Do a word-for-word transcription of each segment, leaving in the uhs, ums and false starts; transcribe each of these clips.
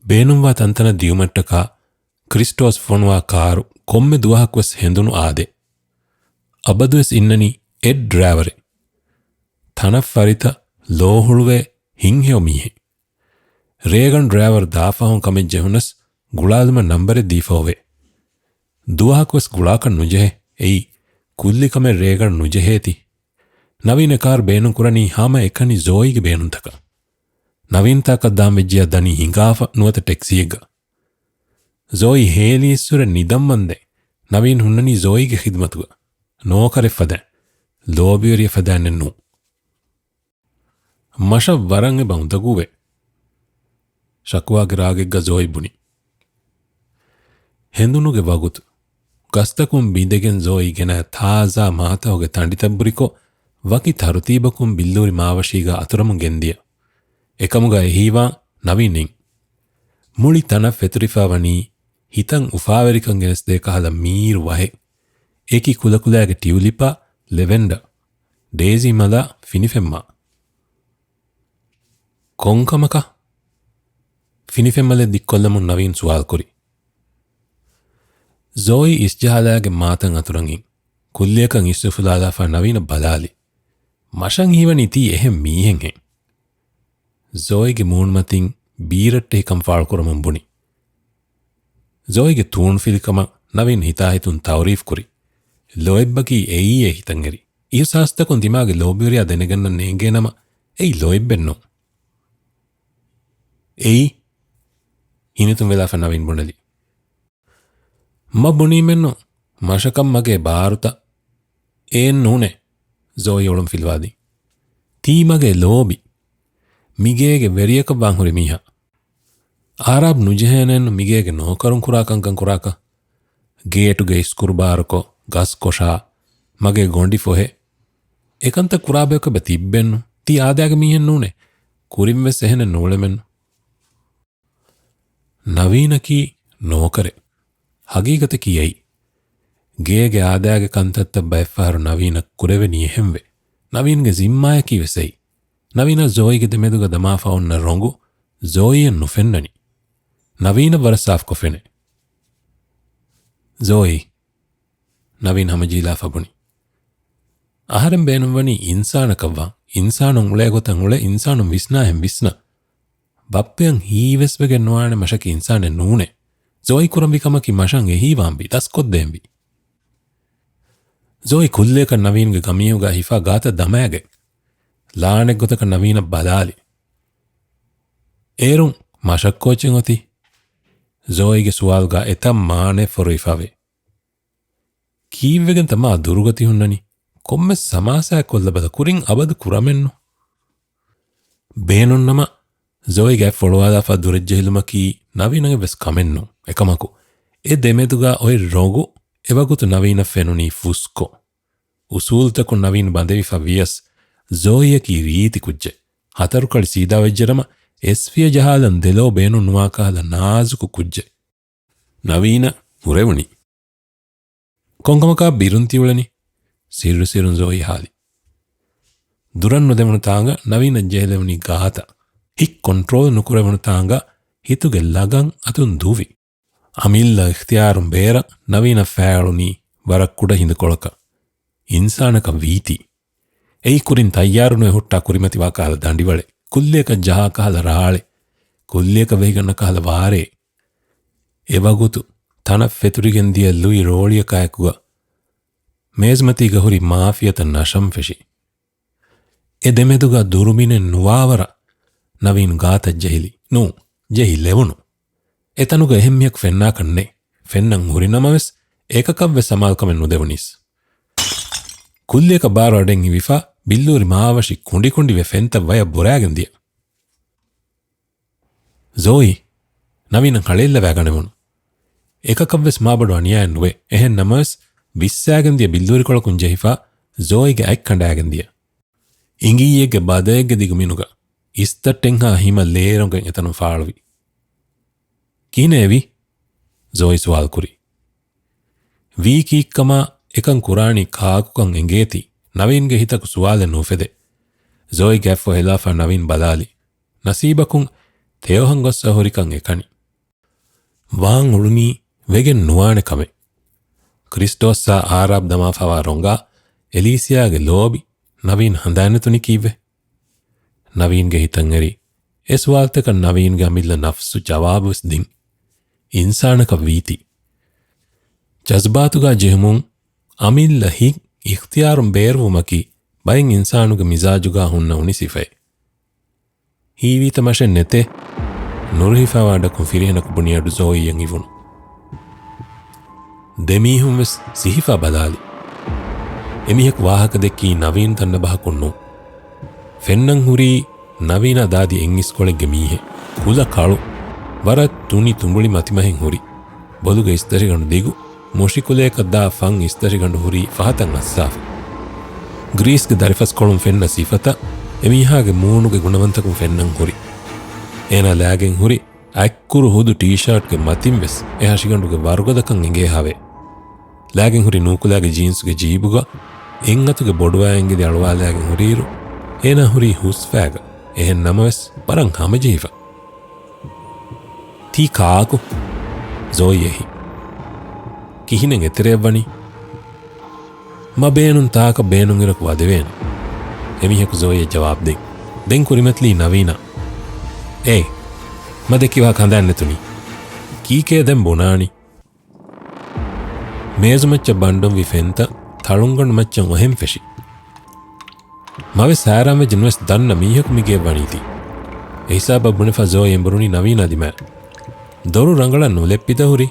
ބޭނުންވާ ތަންތަނަށް ދިޔުމަށްޓަކާ ކްރިސްޓޯސް ފޮނުވާ ކާރު ކޮންމެ ދުވަހަކުވެސް ހެނދުނު އާދޭ. އަބަދުވެސް އިންނަނީ އެއް ޑްރައިވަރެއް. ތަނަށް ފަރިތަ ލޯހުޅުވޭ ހިތްހެޔޮ މީހެއް. ރޭގަނޑު ޑްރައިވަރު ދާފަހުން ކަމެއް ޖެހުނަސް ގުޅާލުމަށް ނަންބަރެއް ދީފަ އޮވޭ. ދުވަހަކުވެސް ގުޅާކަށް ނުޖެހޭ. އެއީ ކުއްލިކަމެއް ރޭގަނޑު ނުޖެހޭތީ. ނަވީން އެ ކާރު ބޭނުން ކުރަނީ ހަމަ އެކަނި ޒޯއީގެ ބޭނުންތަކަށް. ނަވީން ތާކަށް ދާން ވެއްޖިއްޔާ ދަނީ ހިނގާފަ ނުވަތަ ޓެކްސީއެއްގަ. ޒޯއީ ހޭލި އިސްވުރެ ނިދަން ވަންދެން ނަވީން ހުންނަނީ ޒޯއީގެ ޚިދުމަތުގަ. ނޯކަރެއް ފަދައިން، ލޯބިވެރިއެއް ފަދައިންނެއް ނޫން. މަށަށް ވަރަށް އެބަ އުނދަގޫވޭ. ޝަކުވާގެ ރާގެއްގަ ޒޯއީ ބުނި. ހެނދުނުގެ ވަގުތު. ގަސްތަކުން ބިނދެގެން ޒޯއީ ގެނައި ތާޒާ މާތަހުގެ ތަނޑިތައްބުރިކޮށް، ވަކި ތަރުތީބަކުން ބިއްލޫރި މާވަށީގާ އަތުރަމުން ގެންދިޔަ. އެކަމުގަ އެހީވާ ނަވީން އިން. މުޅި ތަނަށް ފެތުރިފާ ވަނީ ހިތަށް އުފާވެރިކަން ގެނެސްދޭ ކަހަލަ މީރު ވަހެއް. އެކި ކުލަކުލައިގެ ޓިއުލިޕާ، ލެވެންޑާ، ޑޭޒީ މަލާ، ފިނިފެންމާ. ކޮންކަމަކަށް؟ ފިނިފެންމަލެއް ދިއްކޮށްލަމުން ނަވީން ސުވާލުކުރި. ޒޯއީ އިސްޖަހާލާގެން މާތަން އަތުރަން އިން. ކުއްލިއަކަށް އިސްއުފުލާލާފަ ނަވީނަށް ބަލާލި. މަށަށް ހީވަނީ ތީ އެހެން މީހެއްހެން. ޒޯއީގެ މޫނުމަތިން ބީރައްޓެހިކަން ފާޅުކުރަމުން ބުނި. ޒޯއީގެ ތޫނުފިލިކަމަށް ނަވީން ހިތާހިތުން ތައުރީފް ކުރި. ލޯތްބަކީ އެއީއޭ ހިތަށް އެރި. އިހުސާސްތަކުން ދިމާގެ ލޯބިވެރިޔާ ދެނެގަންނަން ނޭނގޭނަމަ، އެއީ ލޯތްބެއްނޫން. އެއީ؟ ހިނިތުންވެލާފަ ނަވީން ބުނެލި. މަ ބުނީމެއްނު، މަށަކަށް މަގޭ ބާރުތައް އޭން ނޫނޭ، ޒޯއީ އޮޅުން ފިލުވާދީ. ތީ މަގޭ ލޯބި. މިގޭގެ ވެރިޔަކަށް ވާން ހުރި މީހާ. އާރާބް ނުޖެހޭނެއްނު މިގޭގެ ނޯކަރުން ކުރާ ކަންކަން ކުރާކަށް. ގޭޓުގެ އިސްކުރު ބާރުކޮށް، ގަސް ކޮށާ، މަގޭ ގޮނޑި ފޮހެ. އެކަންތައް ކުރާ ބަޔަކު އެބަ ތިއްބެއްނު. ތީ އާދައިގެ މީހެއް ނޫނޭ. ކުރިން ވެސް އެހެނެއް ނޫޅެމެއްނު. ނަވީނަކީ ނޯކަރެއް. ހަގީގަތަކީ އެއީ. ގޭގެ އާދައިގެ ކަންތައްތައް ބައެއްފަހަރު ނަވީނަށް ކުރެވެނީ އެހެންވެ. ނަވީންގެ ޒިންމާއަކީ ވެސް އެއީ. ނަވީނާ ޒޯއީގެ ދެމެދުގަ ދަމާފަ އޮންނަ ރޮނގު ޒޯއީއަށް ނުފެންނަނީ. ނަވީނަށް ވަރަށް ސާފުކޮށް ފެނޭ. ޒޯއީ، ނަވީން ހަމަޖެހިލާފަ ބުނި. އަހަރެން ބޭނުންވަނީ އިންސާނަކަށްވާން. އިންސާނުން އުޅޭ ގޮތަށް އުޅެ، އިންސާނުން ވިސްނާހެން ވިސްނާ. ބައްޕަޔަށް ހީވެސްވެގެން ނުވާނެ މަށަކީ އިންސާނެއް ނޫނޭ. ޒޯއީ ކުރަންވީ ކަމަކީ މަށަށް އެހީވާންވީ، ދަސްކޮށްދޭންވީ. ޒޯއީ ކުއްލިއަކަށް ނަވީންގެ ގަމީހުގަ ހިފާ ގާތަށް ދަމައިގެން، ލާނެއްގޮތަކަށް ނަވީނަށް ބަލާލި. އޭރުން މަށަށްކޯޗެއް އޮތީ؟ ޒޯއީގެ ސުވާލުގަ އެތައް މާނައެއް ފޮރުވިފަވޭ. ކީއްވެގެންތަ މާ ދުރުގަ ތި ހުންނަނީ؟ ކޮންމެސް ސަމާސާއެއް ކޮށްލަބަލަ، ކުރިން އަބަދު ކުރަމެއްނު. ބޭނުންނަމަ، ޒޯއީގެ އަތް ފޮޅުވާލާފަ ދުރަށްޖެހިލުމަކީ ނަވީނަށް އެއްވެސް ކަމެއްނު. އެކަމަކު، އެ ދެމެދުގަ އޮތް ރޮނގު އެވަގުތު ނަވީނަށް ފެނުނީ ފުސްކޮށް. އުސޫލުތަކުން ނަވީން ބަނދެވިފަ ވިޔަސް، ޒޯއީއަކީ ރީތި ކުއްޖެއް. ހަތަރު ކަޅި ސީދާވެއްޖެނަމަ، އެސްފިޔަ ޖަހާލަން ދެލޯ ބޭނުން ނުވާ ކަހަލަ ނާޒުކު ކުއްޖެއް. ނަވީނަށް ހުރެވުނީ. ކޮންކަމަކާ ބިރުން ތިއުޅެނީ؟ ސިއްރު ސިއްރުން ޒޯއީ ހާލި. ދުރަށް ނުދެވުނު ތާނގަ ނަވީނަށް ޖެހިލެވުނީ ގާތަށް. ހިތް ކޮންޓްރޯލް ނުކުރެވުނު ތާނގަ ހިތުގެ ލަގަން އަތުން ދުވި. އަމިއްލަ އިޚްތިޔާރުން ބޭރަށް ނަވީނަށް ފާޅުނީ ވަރަށް ކުޑަ ހިނދުކޮޅަކަށް. އިންސާނަކަށް ވީތީ. އެއީ ކުރިން ތައްޔާރުނުވެ ހުއްޓާ ކުރިމަތިވާ ކަހަލަ ދަނޑިވަޅެއް، ކުއްލިއަކަށް ޖަހާ ކަހަލަ ރާޅެއް، ކުއްލިއަކަށް ވެހިގަންނަ ކަހަލަ ވާރޭ. އެވަގުތު ތަނަށް ފެތުރިގެން ދިޔަ ލުއި ރޯޅިއަކާއެކުގަ މޭޒުމަތީގަ ހުރި މާފިޔަތައް ނަށަން ފެށި. އެ ދެމެދުގަ ދުރުމިނެއް ނުވާވަރަށް ނަވީން ގާތަށް ޖެހިލި. ނޫ، ޖެހި ލެވުނު. އެތަނުގަ އެހެން މީހަކު ފެންނާކަށް ނެތް. ފެންނަން ހުރި ނަމަވެސް، އެކަކަށްވެސް ސަމާލުކަމެއް ނުދެވުނީސް. ކުއްލިއަކަށް ބާރު އަޑެއް އިވިފަ، ބިއްލޫރި މާވަށި ކުނޑިކުނޑިވެ ފެންތައް ވަޔަށް ބުރާގެން ދިޔަ. ޒޯއީ، ނަވީނަށް ހަޅޭއްލަވާގަނެވުނު. އެކަކަށްވެސް މާބޮޑު އަނިޔާއެއް ނުވޭ. އެހެން ނަމަވެސް، ވިއްސާގެން ދިޔަ ބިއްލޫރިކޮޅަކުން ޖެހިފަ، ޒޯއީގެ އަތް ކަނޑާގެން ދިޔަ. އިނގިއްޔެއްގެ ބަދައެއްގެ ދިގު މިނުގަ އިސްތައްޓެއްހާ ހިމަ ލޭރޮނގެން އެތަނުން ފާޅުވި. ކިހިނެއް ވީ؟ ޒޯއީ ސުވާލު ކުރި. ވީ ކީއްކަމާ އެކަން ކުރާނީ ކާކުކަން އެނގޭތީ، ނަވީންގެ ހިތަކު ސުވާލެއް ނުއުފެދޭ. ޒޯއީ ގެއަށް ފޮހެލާފަ ނަވީން ބަލާލި. ނަސީބަކުން ތެޔޮހަން ގޮއްސަ ހުރިކަން އެކަނި. ވާން އުޅުނީ ވެގެން ނުވާނެ ކަމެއް. ކްރިސްޓޯސްއާ އާރާބް ދަމާފަވާ ރޮނގާ އެލީސިއާގެ ލޯބި ނަވީން ހަނދާން ނެތުނީ ކީއްވެ؟ ނަވީންގެ ހިތަށް އެރި އެ ސުވާލުތަކަށް ނަވީންގެ އަމިއްލަ ނަފްސު ޖަވާބުވެސް ދިން. އިންސާނަކަށް ވީތީ. ޖަޒްބާތުގާ ޖެހުމުން އަމިއްލަ ހިތް އިޚްތިޔާރުން ބޭރުވުމަކީ ބައެއް އިންސާނުގެ މިޒާޖުގާ ހުންނަ އުނި ސިފައެއް. ހީވީތަ މަށެއް ނެތޭ؟ ނުރުހިފާވާ ޑަކުން ފިރިހެނަކު ބުނި އަޑު ޒޯއީއަށް އިވުނު. ދެމީހުން ވެސް ސިހިފާ ބަލާލި. އެމީހަކު ވާހަކަ ދެއްކީ ނަވީން ދަންނަ ބަހަކުން ނޫން. ފެންނަން ހުރީ ނަވީނާ ދާދި އެއް އިސްކޮޅެއްގެ މީހެއް. ކުލަ ކަޅު. ވަރަށް ތުނި ތުނބުޅި މަތިމަހެއް ހުރި. ބޮލުގެ އިސްތަށިގަނޑު ދިގު. މުށިކުލަޔަކަށް ދާ ފަން އިސްތަށިގަނޑު ހުރީ ފަހަތަށް އައްސާފަ. ގްރީސްގެ ދަރިފަސްކޮޅުން ފެންނަ ސިފަތައް އެމީހާގެ މޫނުގެ ގުނަވަންތަކުން ފެންނަން ހުރި. އޭނާ ލާގެން ހުރި އަތްކުރު ހުދު ޓީޝާޓްގެ މަތިން ވެސް އެ ހަށިގަނޑުގެ ވަރުގަދަކަން އެނގޭ ހަވޭ. ލާގެން ހުރި ނޫކުލާގެ ޖީންސުގެ ޖީބުގަ އެއްއަތުގެ ބޮޑުވާ އިނގިލި އަޅުވާލާގެން ހުރިއިރު، އޭނާ ހުރީ ހުސްފައިގަ. އެހެން ނަމަވެސް، ވަރަށް ހަމަޖެހިފަ. ތީ ކާކު؟ ޒޯއީ އެހި. ކިހިނެއް އެތެރެއަށް ވަނީ؟ މަ ބޭނުން ތާކަށް ބޭނުންއިރަކު ވަދެވޭނެ. އެމީހަކު ޒޯއީއަށް ޖަވާބު ދިން. ދެން ކުރިމަތިލީ ނަވީނާ. އޭ، މަ ދެއްކި ވާހަކަ ހަނދާން ނެތުނީ. ކީކޭ ދެން ބުނާނީ؟ މޭޒުމައްޗަށް ބަންޑުންވި ފެންތައް ތަޅުންގަނޑު މައްޗަށް އޮހެން ފެށި. މަވެސް ހައިރާންވެއްޖެ ނުވެސް ދަންނަ މީހަކު މިގޭ ވަނީތީ. އެހިސާބަށް ބުނެފަ ޒޯއީ އެނބުރުނީ ނަވީނާ ދިމާއަށް. ދޮރު ރަނގަޅަށް ނުލެއްޕިތަ ހުރީ؟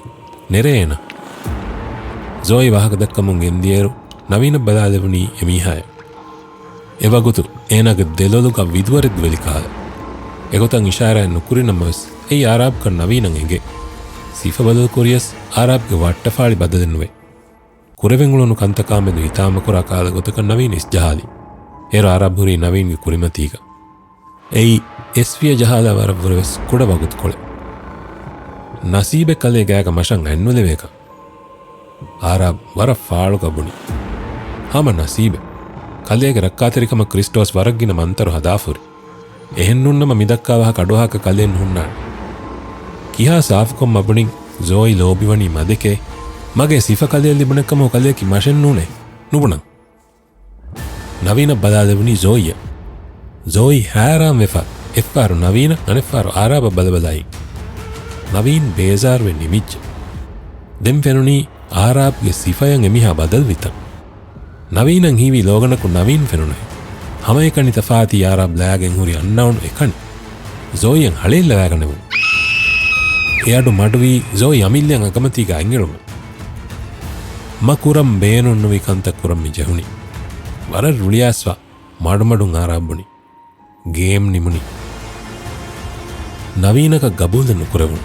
ނެރޭނަ. ޒޯއީ ވާހަކަ ދައްކަމުން ގެންދިޔައިރު، ނަވީނަށް ބަލާލެވުނީ އެމީހާއެއް. އެވަގުތު އޭނާގެ ދެލޮލުގަ ވިދުވަރެއް ދުވެލި ކަހަލަ. އެގޮތަށް އިޝާރާތް ނުކުރި ނަމަވެސް، އެއީ އާރާބްކަން ނަވީނަށް އެނގޭ. ސިފަ ބަދަލު ކުރިޔަސް، އާރާބްގެ ވައްޓަފާޅި ބަދަލެއް ނުވޭ. ކުރެވެން އުޅުނު ކަންތަކާމެދު ހިތާމަކުރާ ކަހަލަ ގޮތަކަށް ނަވީން އިސްޖަހާލި. އޭރު އާރާބް ހުރީ ނަވީންގެ ކުރިމަތީގަ. އެއީ އެސްފިޔަ ޖަހާލާ ވަރަށްވުރެ ވެސް ކުޑަ ވަގުތުކޮޅެއް. ނަސީބެއް ކަލޭ ގާގަ މަށަށް އަތްނުލެވޭކަން. އާރާބް ވަރަށް ފާޅުގަ ބުނި. ހަމަ ނަސީބެއް. ކަލޭގެ ރައްކާތެރިކަމަށް ކްރިސްޓޯސް ވަރަށް ގިނަ މަންތަރު ހަދާފަ ހުރި. އެހެންނޫންނަމަ މިދައްކާ ވާހަކަ އަޑުއަހާކަށް ކަލޭ ނުހުންނާނެ. ކިހާ ސާފުކޮށް މަ ބުނިން ޒޯއީ ލޯބިވަނީ މަދެކޭ. މަގޭ ސިފަ ކަލެއަށް ލިބުނެއްކަމަށް ކަލެއަކީ މަށެއް ނޫނޭ. ނުބުނަން. ނަވީނަށް ބަލާލެވުނީ ޒޯއީއަށް. ޒޯއީ ހައިރާންވެފަ އެއްފަހަރު ނަވީނަށް އަނެއްފަހަރު އާރާބަށް ބަލަބަލައި. ނަވީން ބޭޒާރުވެ ނިމިއްޖެ. ދެން ފެނުނީ އާރާބްގެ ސިފަޔަށް އެމީހާ ބަދަލުވިތަން. ނަވީނަށް ހީވީ ލޯގަނަކު ނަވީން ފެނުނުހެން. ހަމައެކަނި ތަފާތީ އާރާބް ލާގެން ހުރި އަންނައުނު އެކަނި. ޒޯއީއަށް ހަޅޭއްލަވާގަނެވުނު. އެއަޑު މަޑުވީ ޒޯއީ އަމިއްލައަށް އަގަމަތީގަ އަތްއެޅުމުން. މަ ކުރަން ބޭނުންނުވި ކަންތައް ކުރަން މި ޖެހުނީ. ވަރަށް ރުޅިއައިސްފަ މަޑުމަޑުން އާރާބް ބުނި. ގޭމް ނިމުނީ. ނަވީނަކަށް ގަބޫލެއް ނުކުރެވުނު.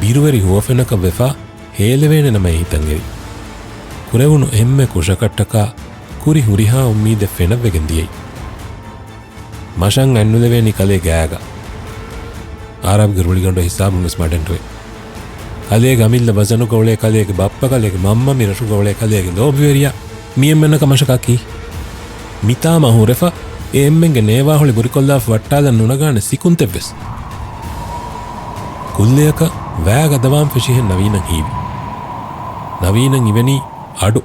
ބިރުވެރި ހުވަފެނަކަށް ވެފަ ހޭލެވޭނެ ނަމަ އެހިތަށް އެރި. ކުރެވުނު އެންމެ ކުށަކަށްޓަކާ ކުރި ހުރިހާ އުއްމީދެއް ފެނަށްވެގެން ދިޔައީ. މަށަށް އަތްނުލެވޭނީ ކަލޭ ގާގަ. އާރާބްގެ ރުޅިގަނޑު ހިސާބުން ވެސް މަޑެއްނުވޭ. ކަލޭގެ އަމިއްލަ ވަޒަނުގަ އުޅޭ ކަލޭގެ ބައްޕަ ކަލޭގެ މަންމަ މި ރަށުގަ އުޅޭ ކަލޭގެ ލޯބިވެރިޔާ މި އެންމެންނަކަށް މަށަކާ ކީ؟ މިތާމަ ހުރެފަ އެ އެންމެންގެ ނޭވާހޮޅި ބުރިކޮށްލާފަ ވައްޓާލަން ނުނަގާނެ ސިކުންތެއްވެސް. ކުއްލިއަކަށް ވައި ގަދަވާން ފެށިހެން ނަވީނަށް ހީވި. ނަވީނަށް އިވެނީ އަޑު.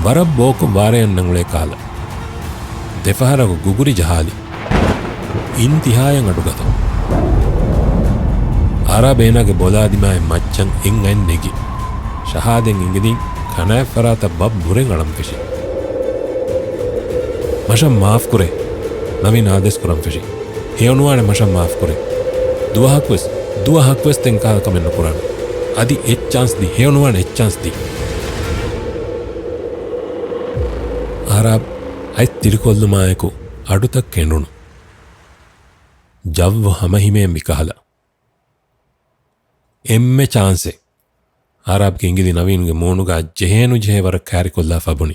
ވަރަށް ބޯކޮށް ވާރޭ އަންނަން އުޅޭ ކަހަލަ. ދެފަހަރަކު ގުގުރި ޖަހާލި. އިންތިހާޔަށް އަޑުގަދަ. އާރާބް އޭނާގެ ބޮލާ ދިމާއަށް މައްޗަށް އެއް އަތް ނެގި، ޝަހާދަތް އެނގިދިން ކަނާތް ފަރާތަށް ބައް ބުރެން އަޅަން ފެށި. މަށަށް މާފްކުރޭ، ނަވީން އާދޭސް ކުރަން ފެށި. ހެޔޮނުވާނެ މަށަށް މާފްކުރޭ. ދުވަހަކުވެސް، ދުވަހަކުވެސް ދެން ކަހަލަ ކަމެއް ނުކުރާނަން. އަދި އެއްޗާންސް ދި، ހެޔޮނުވާނެ އެއްޗާންސް ދި. އާރާބް އަތް ތިރިކޮށްލުމާއެކު އަޑުތައް ކެނޑުނު. ޖައްވު ހަމަހިމޭން މިކަހަލަ. އެންމެ ޗާންސެއް. އާރާބްގެ އިނގިލި ނަވީންގެ މޫނުގަ ޖެހޭނުޖެހޭ ވަރަށް ކާރިކޮށްލާފަ ބުނި.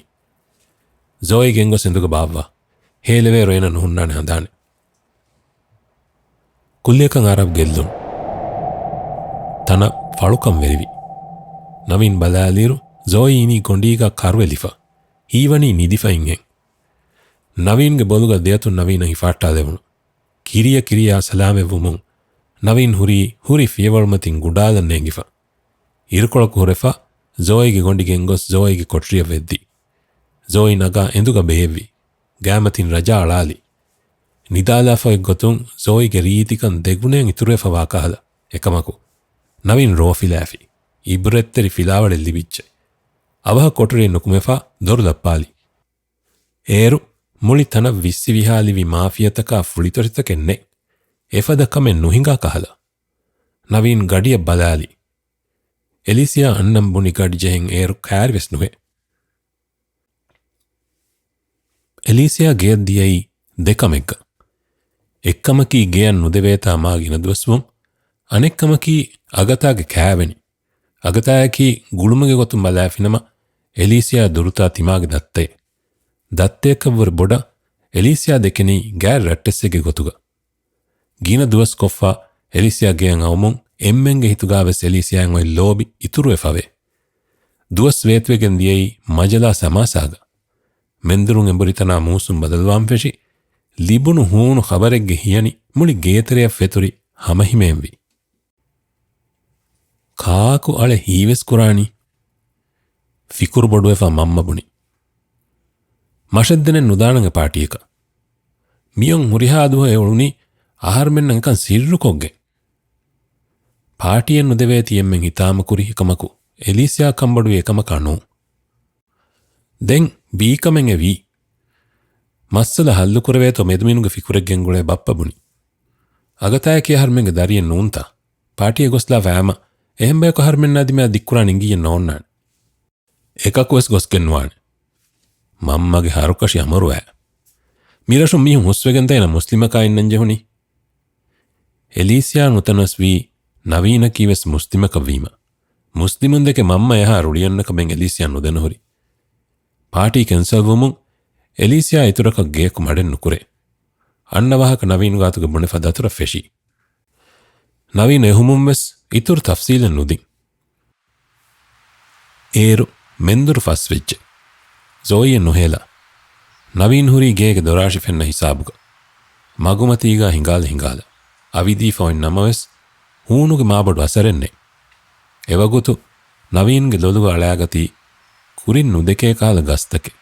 ޒޯއީ ގެންގޮސް އެނދުގަ ބާއްވާ. ހޭލެވޭ ރޮއެނަ ނުހުންނާނެ ހަނދާނެއް. ކުއްލިއަކަށް އާރާބް ގެއްލުނު. ތަނަށް ފަޅުކަން ވެރިވި. ނަވީން ބަލާލިއިރު ޒޯއީ އިނީ ގޮނޑީގަ ކަރުވެލިފަ. ހީވަނީ ނިދިފައިންހެން. ނަވީންގެ ބޮލުގަ ދެއަތުން ނަވީނަށް ހިފާއްޓާލެވުނު. ކިރިޔަ ކިރިޔާ ސަލާމެއްވުމުން ނަވީން ހުރީ ހުރި ފިޔަވަޅުމަތިން ގުޑާލަން ނޭނގިފަ. އިރުކޮޅަކު ހުރެފަ، ޒޯއީގެ ގޮނޑި ގެންގޮސް ޒޯއީގެ ކޮޓަރިއަށް ވެއްދި. ޒޯއީ ނަގާ އެނދުގަ ބޭއްވި. ގާމަތިން ރަޖާ އަޅާލި. ނިދާލާފަ އޮތް ގޮތުން ޒޯއީގެ ރީތިކަން ދެގުނައިން އިތުރުވެފަވާ ކަހަލަ. އެކަމަކު، ނަވީން ރޯފިލާފި. އިބްރަތްތެރި ފިލާވަޅެއް ލިބިއްޖެ. އަވަހަށް ކޮޓަރިއެއް ނުކުމެފަ ދޮރު ލައްޕާލި. އޭރު މުޅި ތަނަށް ވިއްސި ވިހާލިވި މާފިޔަތަކާ ފުޅިތޮށިތަކެއް ނެތް. އެފަދަ ކަމެއް ނުހިނގާ ކަހަލަ. ނަވީން ގަޑިއަށް ބަލާލި. އެލީސިޔާ އަންނަން ބުނި ގަޑި ޖެހެން އޭރު ކާރިވެސް ނުހޭ. އެލީސިޔާ ގެޔަށް ދިޔައީ ދެ ކަމެއްގަ. އެއްކަމަކީ ގެޔަށް ނުދެވޭތާ މާ ގިނަ ދުވަސްވުން، އަނެއްކަމަކީ އަގަތާގެ ކާވެނި. އަގަތާޔަކީ ގުޅުމުގެ ގޮތުން ބަލާފިނަމަ، އެލީސިޔާ ދުރުތާ ތިމާގެ ދައްތައެއް. ދައްތައެއްކަށްވުރެ ބޮޑަށް އެލީސިޔާ ދެކެނީ ގާތް ރައްޓެއްސެއްގެ ގޮތުގަ. ގިނަ ދުވަސް ކޮށްފަ އެލީސިޔާ ގެޔަށް އައުމުން އެންމެންގެ ހިތުގާވެސް އެލީސިޔާއަށް އޮތް ލޯބި އިތުރުވެފަވޭ. ދުވަސް ވޭތުވެގެން ދިޔައީ މަޖަލާ ސަމާސާގަ. މެންދުރުން އެނބުރިތަނާ މޫސުން ބަދަލުވާން ފެށި، ލިބުނު ހޫނު ޚަބަރެއްގެ ހިޔަނި މުޅި ގޭތެރެއަށް ފެތުރި ހަމަހިމޭންވި. ކާކު އަޅެ ހީވެސް ކުރާނީ؟ ފިކުރު ބޮޑުވެފަ މަންމަ ބުނި. މަށެއްދެނެއް ނުދާނަން އެ ޕާޓީއަކަށް. މިއޮން ހުރިހާ ދުވަހެއް އުޅުނީ އަހަރުމެންނަށް އެކަން ސިއްރުކޮށްގެން. ޕާޓީއެއް ނުދެވޭތީ އެންމެން ހިތާމަކުރި އެކަމަކު، އެލީސިޔާ ކަންބޮޑުވީ އެކަމަކާ ނޫން. ދެން ބީކަމެއް އެ ވީ. މައްސަލަ ހައްލުކުރެވޭތޯ މެދުމިނުގެ ފިކުރެއްގެން ގުޅޭ ބައްޕަ ބުނި. އަގަތާޔަކީ އަހަރުމެންގެ ދަރިއެއް ނޫންތާ؟ ޕާޓީއަށް ގޮސްލާފަ އައިމަ އެހެން ބަޔަކު އަހަރުމެންނާ ދިމާއަށް ދިއްކުރާން އިނގިއްޔެއް ނޯންނާނެ. އެކަކުވެސް ގޮސްގެން ނުވާނެ. މަންމަގެ ހަރުކަށި އަމުރުވާ. މިރަށުން މީހުން ހުސްވެގެންތަ އޭނަ މުސްލިމަކާ އިންނަން ޖެހުނީ؟ އެލީސިޔާ ނުތަނަސްވީ ނަވީނަކީވެސް މުސްލިމަކަށްވީމަ. މުސްލިމުންދެކެ މަންމަ އެހާ ރުޅިއަންނަ ކަމެއް އެލީސިޔާ ނުދެނަހުރި. ޕާޓީ ކެންސަލްވުމުން އެލީސިޔާ އިތުރަކަށް ގެޔަކު މަޑެއް ނުކުރޭ. އަންނަ ވާހަކަ ނަވީން ގާތުގަ ބުނެފަ ދަތުރަށް ފެށި. ނަވީން އެހުމުންވެސް އިތުރު ތަފްސީލެއް ނުދިން. އޭރު މެންދުރު ފަސްވެއްޖެ. ޒޯއީއެއް ނުހޭލާ. ނަވީން ހުރީ ގޭގެ ދޮރާށި ފެންނަ ހިސާބުގަ. މަގުމަތީގާ ހިނގާލަ ހިނގާލަ. އަވިދީފަ އޮތް ނަމަވެސް، ހޫނުގެ މާބޮޑު އަސަރެއް ނެތް. އެވަގުތު ނަވީންގެ ލޮލުގަ އަޅާގަތީ ކުރިން ނުދެކޭ ކަހަލަ ގަސްތަކެއް.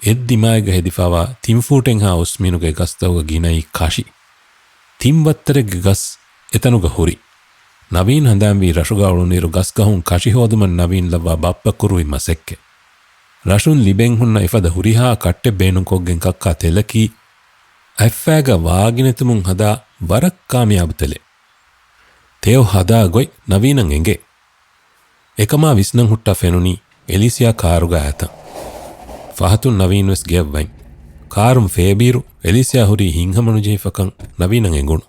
އެއްދިމާއެއްގަ ހެދިފަވާ ތިން ފޫޓެއްހާ އުސްމިނުގެ ގަސްތަކުގަ ގިނައީ ކަށި. ތިން ވައްތަރެއްގެ ގަސް އެތަނުގަ ހުރި. ނަވީން ހަނދާންވީ ރަށުގަ އުޅުނުއިރު ގަސްގަހުން ކަށި ހޯދުމަށް ނަވީން ލައްވާ ބައްޕަ ކުރުވި މަސައްކަތް. ރަށުން ލިބެން ހުންނަ އެފަދަ ހުރިހާ ކައްޓެއް ބޭނުންކޮށްގެން ކައްކާ ތެލަކީ، އަތްފައިގަ ވާގިނެތުމުން ހަދާ ވަރަށް ކާމިޔާބު ތެލެއް. ތެޔޮ ހަދާ ގޮތް ނަވީނަށް އެނގޭ. އެކަމާ ވިސްނަން ހުއްޓާ ފެނުނީ އެލީސިޔާ ކާރުގަ އާތަން. ފަހަތުން ނަވީން ވެސް ގެޔަށް ވަން. ކާރުން ފޭބިއިރު އެލީސިޔާ ހުރީ ހިތްހަމަނުޖެހިފަކަން ނަވީނަށް އެނގުނު.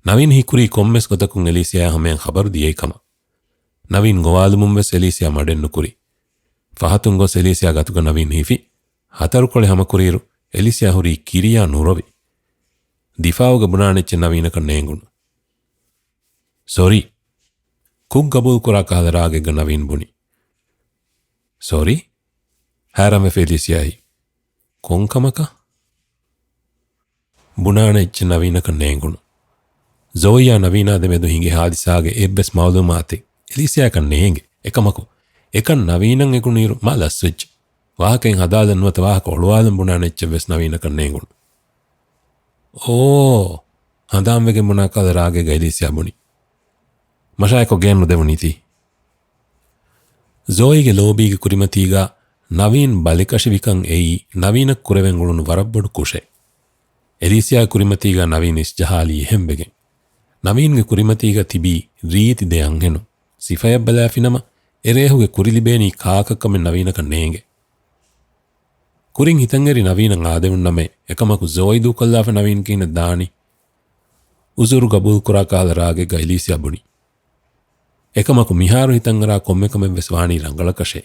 ނަވީން ހީކުރީ ކޮންމެސް ގޮތަކުން އެލީސިޔާ ހަމަޔަށް ޚަބަރު ދިޔައިކަމަށް. ނަވީން ގޮވާލުމުން ވެސް އެލީސިޔާ މަޑެއް ނުކުރި. ފަހަތުން ގޮސް އެލީސިޔާ ގަތުގަ ނަވީން ހިފި. ހަތަރުކޮޅެއް ހަމަކުރިއިރު އެލީސިޔާ ހުރީ ކިރިޔާ ނުރޮވި. ދިފާއުގަ ބުނާނެ އެއްޗެއް ނަވީނަކަށް ނޭނގުނު. ސޮރީ. ކުށް ގަބޫލުކުރާ ކަހަލަ ރާގެއްގަ ނަވީން ބުނި. ސޮރީ؟ ހައިރާންވެފަ އެލީސިޔާ ހީ. ކޮން ކަމަކަށް؟ ބުނާނެ އެއްޗެއް ނަވީނަކަށް ނޭނގުނު. ޒޯއީއާ ނަވީނާ ދެމެދު ހިނގި ހާދިސާގެ އެއްވެސް މައުލޫމާތެއް އެލީސިޔާއަކަށް ނޭނގެ. އެކަމަކު، އެކަން ނަވީނަށް އެނގުނުއިރު މާ ލަސްވެއްޖެ. ވާހަކައެއް ހަދާލަން ނުވަތަ ވާހަކަ އޮޅުވާލަން ބުނާނެ އެއްޗެއްވެސް ނަވީނަކަށް ނޭނގުނު. އޯ! ހަނދާންވެގެން ބުނާ ކަހަލަ ރާގެއްގަ އެލީސިޔާ ބުނި. މަށާއެކު ގެޔަށް ނުދެވުނީތީ. ޒޯއީގެ ލޯބީގެ ކުރިމަތީގަ ނަވީން ބަލިކަށިވިކަން އެއީ ނަވީނަށް ކުރެވެން އުޅުނު ވަރަށް ބޮޑު ކުށެއް. އެލީސިޔާގެ ކުރިމަތީގަ ނަވީން އިސްޖަހާލީ އެހެންވެގެން. ނަވީންގެ ކުރިމަތީގަ ތިބީ ރީތި ދެ އަންހެނުން. ސިފަޔަށް ބަލާފިނަމަ، އެރޭހުގެ ކުރި ލިބޭނީ ކާކަށްކަމެއް ނަވީނަކަށް ނޭނގެ. ކުރިން ހިތަށް އެރި ނަވީނަށް އާދެވުން ނަމަ، އެކަމަކު ޒޯއީ ދޫކޮށްލާފަ ނަވީން ކިހިނެއް ދާނީ؟ އުޒުރު ގަބޫލުކުރާ ކަހަލަ ރާގެއްގަ އެލީސިޔާ ބުނި. އެކަމަކު މިހާރު ހިތަށް އަރާ ކޮންމެ ކަމެއްވެސް ވާނީ ރަނގަޅަކަށޭ.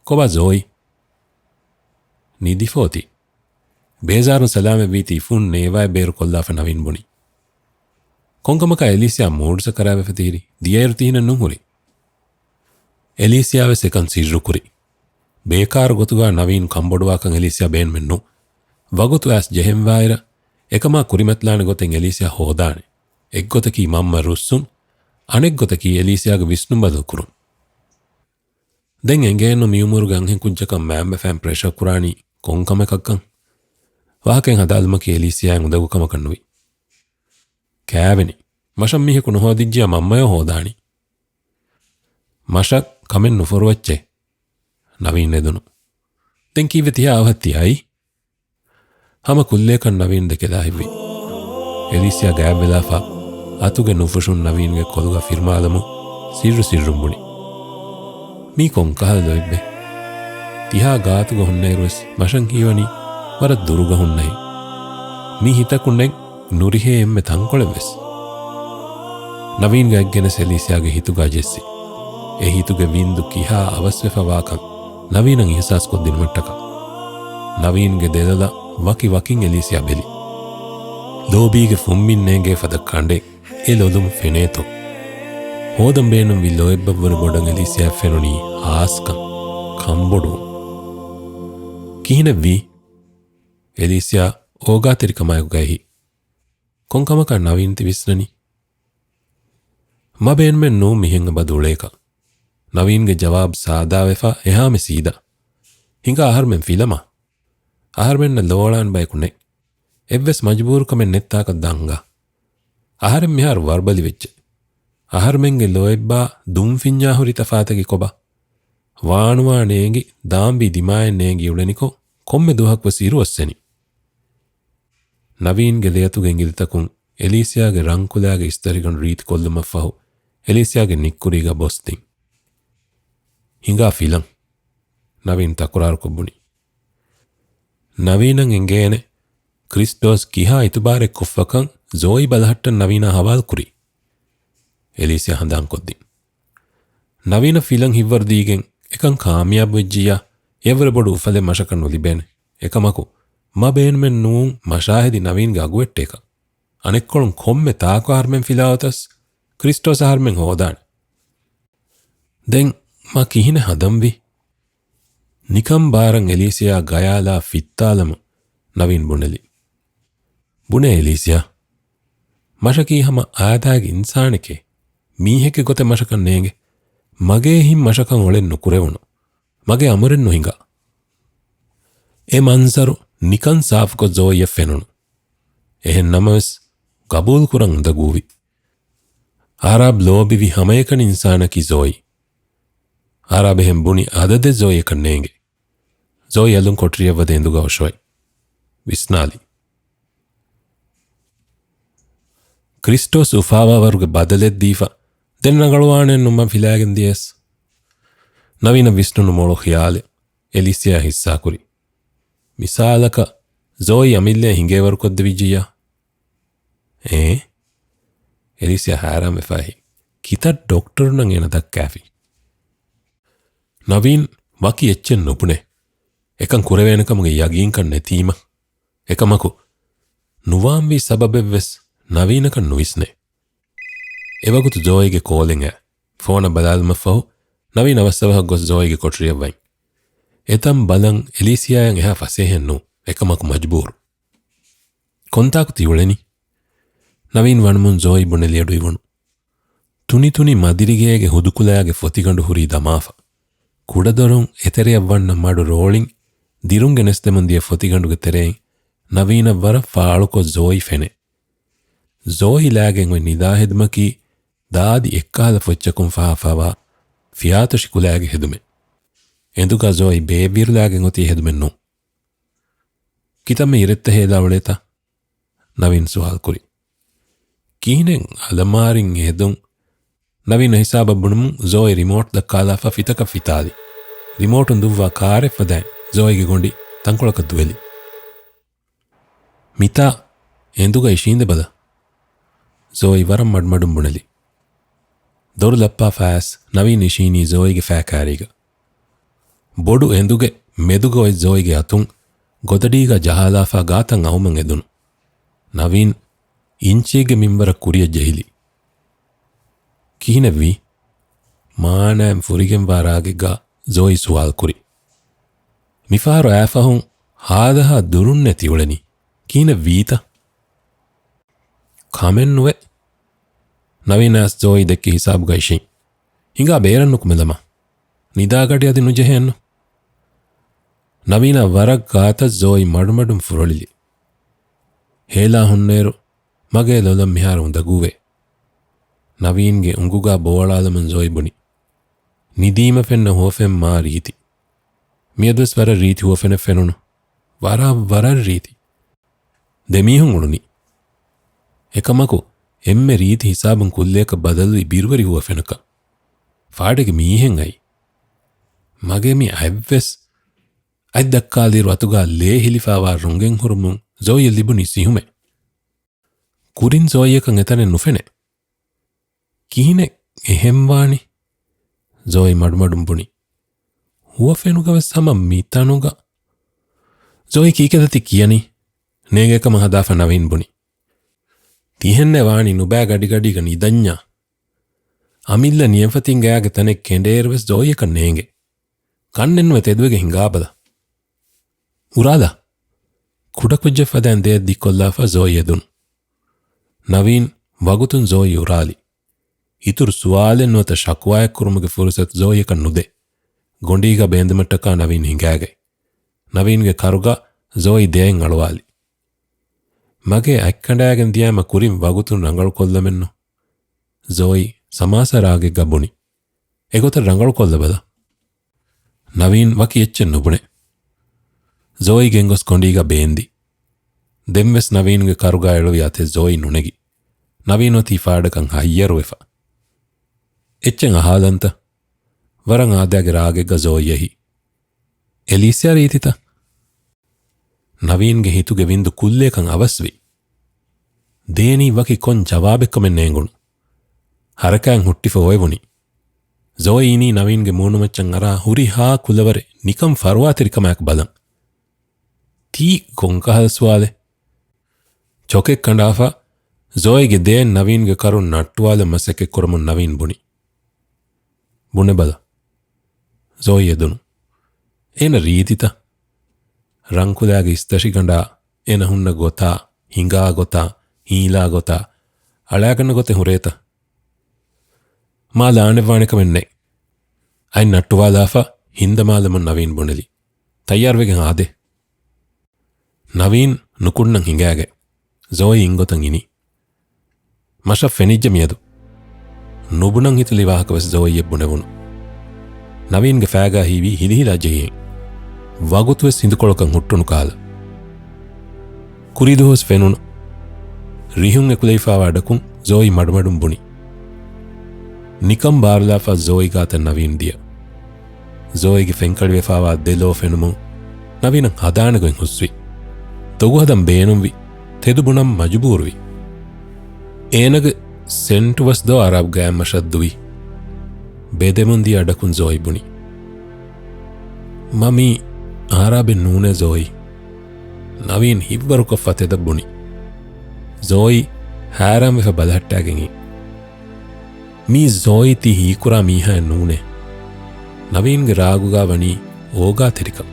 ކޮބާ ޒޯއީ؟ ނިދިފަ އޮތީ. ބޭޒާރުން ސަލާމަތްވީތީ ފުން ނޭވާއެއް ބޭރުކޮށްލާފަ ނަވީން ބުނި. ކޮންކަމަކާ އެލީސިޔާ މޫޑު ސަކަރާވެފަ ތިހިރީ؟ ދިޔައިރު ތިހިނެއް ނޫން ހުރީ. އެލީސިޔާ ވެސް އެކަން ސިއްރުކުރި. ބޭކާރު ގޮތުގާ ނަވީން ކަންބޮޑުވާކަން އެލީސިޔާ ބޭނުމެއް ނޫން. ވަގުތު އައިސް ޖެހެންވާއިރަށް، އެކަމާ ކުރިމަތިލާނެ ގޮތެއް އެލީސިޔާ ހޯދާނެ. އެއްގޮތަކީ މަންމަ ރުއްސުން، އަނެއްގޮތަކީ އެލީސިއާގެ ވިސްނުން ބަދަލުކުރުން. ދެން އެނގޭނު މިއުމުރުގެ އަންހެންކުއްޖަކަށް މައިންބަފައިން ޕްރެޝަރ ކުރާނީ ކޮން ކަމަކަށްކަން. ވާހަކައިން ހަދާލުމަކީ އެލީސިއާއަށް އުނދަގޫ ކަމަކަށް ނުވި. ކާވެނި. މަށަށް މީހަކު ނުހޯދިއްޖިޔާ މަންމަޔޯ ހޯދާނީ. މަށަށް ކަމެއް ނުފޮރުވައްޗޭ. ނަވީން ނެދުނު. ދެން ކީއްވެ ތިހާ އަވަހަށް ތި އައީ؟ ހަމަ ކުއްލިއަކަށް ނަވީން ދެކެލާ ހިތްވި. އެލީސިއާ ގާތްވެލާފަ، އަތުގެ ނުފުށުން ނަވީންގެ ކޮލުގަ ފިރުމާލަމުން ސިއްރު ސިއްރުން ބުނި. މީ ކޮންކަހަލަ ލޯތްބެއް؟ ތިހާ ގާތުގަ ހުންނައިރުވެސް މަށަށް ހީވަނީ ވަރަށް ދުރުގަ ހުންނަހެން. މީ ހިތަކުން ނެތް ނުރިހޭ އެންމެ ތަންކޮޅެއްވެސް. ނަވީންގެ އަތްގެނެސް އެލީސިއާގެ ހިތުގަ ޖެއްސި. އެ ހިތުގެ ވިންދު ކިހާ އަވަސްވެފަ ވާކަން ނަވީނަށް އިހުސާސްކޮށްދިނުމަށްޓަކާ. ނަވީންގެ ދެލޮލަށް ވަކި ވަކިން އެލީސިއާ ބެލި. ލޯބީގެ ފުންމިން ނޭނގޭ ފަދަ ކަނޑެއް އެ ލޮލުން ފެނޭތޯ. ހޯދަން ބޭނުންވި ލޯތްބަށްވުރެ ބޮޑަށް އެލީސިއާއަށް ފެނުނީ ހާސްކަން، ކަނބޮޑުވުން. ކިހިނެއްވީ؟ އެލީސިއާ އޯގާތެރިކަމާއެކު ގައިހި. ކޮންކަމަކާ ނަވީން ތި ވިސްނަނީ؟ މަ ބޭނުމެއް ނޫން މިހެން އެބަ ދުޅޭކަށް. ނަވީންގެ ޖަވާބު ސާދާވެފަ އެހާމެ ސީދާ. ހިނގާ އަހަރުމެން ފިލަމާ. އަހަރުމެންނަށް ލޯޅާން ބަޔަކު ނެތް. އެއްވެސް މަޖުބޫރުކަމެއް ނެތް ތާކަށް ދާން ހިނގާ. އަހަރެން މިހާރު ވަރުބަލި ވެއްޖެ. އަހަރުމެންގެ ލޯތްބާ ދުންފިންޏާ ހުރި ތަފާތަކީ ކޮބާ؟ ވާނުވާ ނޭނގި، ދާންވީ ދިމާއެއް ނޭނގި އުޅެނިކޮށް، ކޮންމެ ދުވަހަކުވެސް އިރު އޮއްސެނީ. ނަވީންގެ ލެއަތުގެ އިނގިލިތަކުން އެލީސިއާގެ ރަންކުލައިގެ އިސްތަށިގަނޑު ރީތިކޮށްލުމަށްފަހު، އެލީސިއާގެ ނިއްކުރީގަ ބޮސްދިން. ހިނގާ ފިލަން. ނަވީން ތަކުރާރުކޮށް ބުނި. ނަވީނަށް އެނގޭނެ، ކްރިސްޓޯސް ކިހާ އިތުބާރެއް ކޮށްފަކަން ޒޯއީ ބަލަހައްޓަން ނަވީނާ ހަވާލުކުރީ. އެލީސިއާ ހަނދާންކޮށްދިން. ނަވީނަށް ފިލަން ހިތްވަރުދީގެން އެކަން ކާމިޔާބު ވެއްޖިއްޔާ، އެއަށްވުރެ ބޮޑު އުފަލެއް މަށަކަށް ނުލިބޭނެ. އެކަމަކު، މަ ބޭނުމެއް ނޫން މަށާ ހެދި ނަވީންގެ އަގުވެއްޓޭކަށް. އަނެއްކޮޅުން ކޮންމެ ތާކު އަހަރުމެން ފިލާވަތަސް، ކްރިސްޓޯސް އަހަރުމެން ހޯދާނެ. ދެން މަ ކިހިނެއް ހަދަންވީ؟ ނިކަން ބާރަށް އެލީސިއާ ގަޔާލާ ފިއްތާލަމުން ނަވީން ބުނެލި. ބުނޭ އެލީސިއާ، މަށަކީ ހަމަ އާދައިގެ އިންސާނެކޭ. މީހެއްގެ ގޮތެއް މަށަކަށް ނޭނގެ. މަގޭ ހިތް މަށަކަށް އޮޅެއް ނުކުރެވުނު. މަގޭ އަމުރެއް ނުހިނގާ. އެ މަންޒަރު ނިކަން ސާފުކޮށް ޒޯއީއަށް ފެނުނު. އެހެން ނަމަވެސް، ގަބޫލުކުރަން އުނދަގޫވި. އާރާބް ލޯބިވި ހަމައެކަނި އިންސާނަކީ ޒޯއީ. އާރާބް އެހެން ބުނި އަދަދެއް ޒޯއީއަކަށް ނޭނގެ. ޒޯއީ އަލުން ކޮޓަރިއަށް ވަދެ އެނދުގަ އޮށޯއި. ވިސްނާލި. ކްރިސްޓޯސް އުފާވާވަރުގެ ބަދަލެއް ދީފަ، ދެން ރަނގަޅުވާނެއްނު މަ ފިލާގެން ދިޔަސް. ނަވީނަށް ވިސްނުނު މޮޅު ޚިޔާލެއް އެލީސިއާ ހިއްސާކުރި. މިސާލަކަށް، ޒޯއީ އަމިއްލައަށް ހިނގޭވަރުކޮށްދެވިއްޖިއްޔާ. އޭ؟ އެލީސިއާ ހައިރާންވެފައި. ކިތައް ޑޮކްޓަރުންނަށް އޭނަ ދައްކާފި؟ ނަވީން ވަކި އެއްޗެއް ނުބުނޭ. އެކަން ކުރެވޭނެކަމުގެ ޔަގީންކަން ނެތީމަ. އެކަމަކު، ނުވާންވީ ސަބަބެއްވެސް ނަވީނަކަށް ނުވިސްނޭ. އެވަގުތު ޒޯއީގެ ކޯލެއް އައި. ފޯނަށް ބަލާލުމަށްފަހު، ނަވީން އަވަސްއަވަހަށް ގޮސް ޒޯއީގެ ކޮޓަރިއަށް ވަން. އެތަން ބަލަން އެލީސިއާއަށް އެހާ ފަސޭހައެއް ނޫން. އެކަމަކު މަޖުބޫރު. ކޮންތާކު ތިއުޅެނީ؟ ނަވީން ވަނުމުން ޒޯއީ ބުނެލިއަޑުއިވުނު. ތުނިތުނި މަދިރިގޭގެ ހުދުކުލައިގެ ފޮތިގަނޑު ހުރީ ދަމާފަ. ކުޑަދޮރުން އެތެރެއަށް ވަންނަ މަޑު ރޯޅިން ދިރުން ގެނެސްދެމުން ދިޔަ ފޮތިގަނޑުގެ ތެރެއިން ނަވީނަށް ވަރަށް ފާޅުކޮށް ޒޯއީ ފެނޭ. ޒޯއީ ލާގެން އޮތް ނިދާ ހެދުމަކީ ދާދި އެއްކަހަލަ ފޮއްޗަކުން ފަހާފަވާ ފިޔާތޮށި ކުލައިގެ ހެދުމެއް. އެނދުގަ ޒޯއީ ބޭއްވިއިރު ލާގެން އޮތީ ހެދުމެއް ނޫން. ކިތައްމެ އިރެއްތަ ހޭލާ އުޅޭތަ؟ ނަވީން ސުވާލުކުރި. ކިހިނެއް އަލަމާރިން ހެދުން؟ ނަވީން ހިސާބަށް ބުނުމުން ޒޯއީ ރިމޯޓް ދައްކާލާފަ ފިތަކަށް ފިތާލި. ރިމޯޓުން ދުއްވާ ކާރެއް ފަދައިން ޒޯއީގެ ގޮނޑި ތަންކޮޅަކަށް ދުވެލި. މިތާ އެނދުގަ އިށީނދެބަލަ. ޒޯއީ ވަރަށް މަޑުމަޑުން ބުނެލި. ދޮރު ލައްޕާފަ އައިސް ނަވީން އިށީނީ ޒޯއީގެ ފައި ކާރީގަ. ބޮޑު އެނދުގެ މެދުގަ އޮތް ޒޯއީގެ އަތުން ގޮދަޑީގަ ޖަހާލާފަ ގާތަށް އައުމަށް އެދުނު. ނަވީން އިންޗީގެ މިންވަރަށް ކުރިއަށް ޖެހިލި. ކިހިނެއްވީ؟ މާނައިން ފުރިގެންވާ ރާގެއްގަ ޒޯއީ ސުވާލުކުރި. މިފަހަރު އައިފަހުން ހާދަހާ ދުރުންނޭ ތިއުޅެނީ. ކިހިނެއްވީތަ؟ ކަމެއްނުވޭ. ނަވީނާ ޒޯއީ ދެއްކި ހިސާބުގައި ޝިން. ހިނގާ ބޭރަށް ނުކުމެލަމާ. ނިދާގަޑި އަދި ނުޖެހޭނު. ނަވީނާ ވަރަށް ގާތަށް ޒޯއީ މަޑުމަޑުން ފުރޮޅިލި. ހޭލާ ހުންނައިރު މަގޭ ލޮލަށް މިހާރު އުނދަގޫވޭ. ނަވީންގެ އުނގުގާ ބޯއަޅާލަމުން ޒޯއީ ބުނި. ނިދީމަ ފެންނަ ހުވަފެން މާ ރީތި. މިއަދުވެސް ވަރަށް ރީތި ހުވަފެނެއް ފެނުނު. ވަރަށް، ވަރަށް ރީތި. ދެމީހުން އުޅުނީ. އެކަމަކު، އެންމެ ރީތި ހިސާބުން ކުއްލިއަކަށް ބަދަލުވި ބިރުވެރި ހުވަފެނަކަށް. ފާޑެއްގެ މީހެއް އައި. މަގޭ މި އަތްވެސް. އަތް ދައްކާލިއިރު އަތުގާ ލޭ ހިލިފާވާ ރޮނގެއް ހުރުމުން ޒޯއީއަށް ލިބުނީ ސިހުމެއް. ކުރިން ޒޯއީއަކަށް އެތަނެއް ނުފެނޭ. ކިހިނެއް އެހެން ވާނީ؟ ޒޯއީ މަޑުމަޑުން ބުނި. ހުވަފެނުގަވެސް ހަމަ މިތަނުގަ. ޒޯއީ ކީކޭތަ ތި ކިޔަނީ؟ ނޭނގޭ ކަމަށް ހަދާފަ ނަވީން ބުނި. ތިހެންނެއް ވާނީ ނުބައި ގަޑިގަޑީގަ ނިދަންޏާ. އަމިއްލަ ނިޔަފަތިން ގަޔާގެ ތަނެއް ކެނޑޭއިރުވެސް ޒޯއީއަކަށް ނޭނގެ. ކަންނެއްނުވެ ތެދުވެގެން ހިނގާބަލަ. އުރާލާ. ކުޑަކުއްޖެއް ފަދައިން ދޭއް ދިއްކޮށްލާފަ ޒޯއީ އެދުނު. ނަވީން ވަގުތުން ޒޯއީ އުރާލި. އިތުރު ސުވާލެއް ނުވަތަ ޝަކުވާއެއް ކުރުމުގެ ފުރުސަތު ޒޯއީއަކަށް ނުދޭ. ގޮނޑީގަ ބޭންދުމަށްޓަކާ ނަވީން ހިނގާގަތް. ނަވީންގެ ކަރުގަ ޒޯއީ ދެއަތް އަޅުވާލި. މަގޭ އަތްކަނޑާގެން ދިޔާމަ ކުރިން ވަގުތުން ރަނގަޅުކޮށްލަމެއްނު. ޒޯއީ ސަމާސާ ރާގެއްގަ ބުނި. އެގޮތަށް ރަނގަޅުކޮށްލަބަލަ. ނަވީން ވަކި އެއްޗެއް ނުބުނެ. ޒޯއީ ގެންގޮސް ކޮނޑީގަ ބޭންދި. ދެންވެސް ނަވީންގެ ކަރުގަ އެޅުވި އަތެއް ޒޯއީ ނުނެގި. ނަވީން އޮތީ ފާޑަކަށް ހައްޔަރުވެފަ. އެއްޗެއް އަހާލަންތަ؟ ވަރަށް އާދައިގެ ރާގެއްގަ ޒޯއީ އެހި. އެލީސިއާ ރީތިތަ؟ ނަވީންގެ ހިތުގެ ވިންދު ކުއްލިއަކަށް އަވަސްވި. ދޭނީ ވަކި ކޮން ޖަވާބެއްކަމެއް ނޭނގުނު. ހަރަކާތް ހުއްޓިފަ އޮވެވުނީ. ޒޯއީ އިނީ ނަވީންގެ މޫނުމައްޗަށް އަރާ ހުރިހާ ކުލަވަރެއް ނިކަން ފަރުވާތެރިކަމާއެކު ބަލަން. ތީ ކޮންކަހަލަ ސުވާލެއް؟ ޗޮކެއް ކަނޑާފަ، ޒޯއީގެ ދޭއް ނަވީންގެ ކަރުން ނައްޓުވާލަން މަސައްކަތްކުރަމުން ނަވީން ބުނި. ބުނެބަލަ. ޒޯއީ އެދުނު. އޭނަ ރީތިތަ؟ ރަންކުލާގެ އިސްތަށިގަނޑާ، އޭނަ ހުންނަ ގޮތާ، ހިނގާ ގޮތާ، ހީލާ ގޮތާ، އަޅާގަންނަ ގޮތެއް ހުރޭތަ؟ މާ ލާނެއްވާނެ ކަމެއް ނެތް. އަތް ނައްޓުވާލާފަ، ހިންދަމާލަމުން ނަވީން ބުނެލި. ތައްޔާރުވެގެން އާދޭ. ނަވީން ނުކުންނަން ހިނގާގެ. ޒޯއީ އިންގޮތަށް އިނީ. މަށަށް ފެނިއްޖެ މިއަދު. ނުބުނަން ހިތުލި ވާހަކަވެސް ޒޯއީއަށް ބުނެވުނު. ނަވީންގެ ފައިގާ ހީވީ ހިލިހިލާ ޖެހިއެއް. ވަގުތުވެސް ހިނދުކޮޅަކަށް ހުއްޓުނު ކާލަ. ކުރީދުވަހުސް ފެނުނު. ރިހުން އެކުލެވިފާވާ އަޑަކުން ޒޯއީ މަޑުމަޑުން ބުނި. ނިކަން ބާރުލާފަ ޒޯއީ ގާތަށް ނަވީން ދިޔަ. ޒޯއީގެ ފެންކަޅިވެފާވާ ދެލޯ ފެނުމުން ނަވީނަށް ހަދާނެ ގޮތް ހުސްވި. ދޮގު ހަދަން ބޭނުންވި. ތެދު ބުނަން މަޖުބޫރުވި. އޭނަގެ ސެންޓުވެސް ދޯ އަރާބް ގަޔަށް މަށަށް ދުވި. ބެދެމުން ދިޔަ އަޑަކުން ޒޯއީ ބުނި. މަ މީ އާރާބެއް ނޫނޭ ޒޯއީ. ނަވީން ހިތްވަރުކޮށްފަ ތެދަށް ބުނި. ޒޯއީ ހައިރާންވެފަ ބަލަހައްޓާގެން އިން. މީ ޒޯއީ ތި ހީކުރާ މީހާއެއް ނޫނޭ. ނަވީންގެ ރާގުގާ ވަނީ އޯގާތެރިކަން.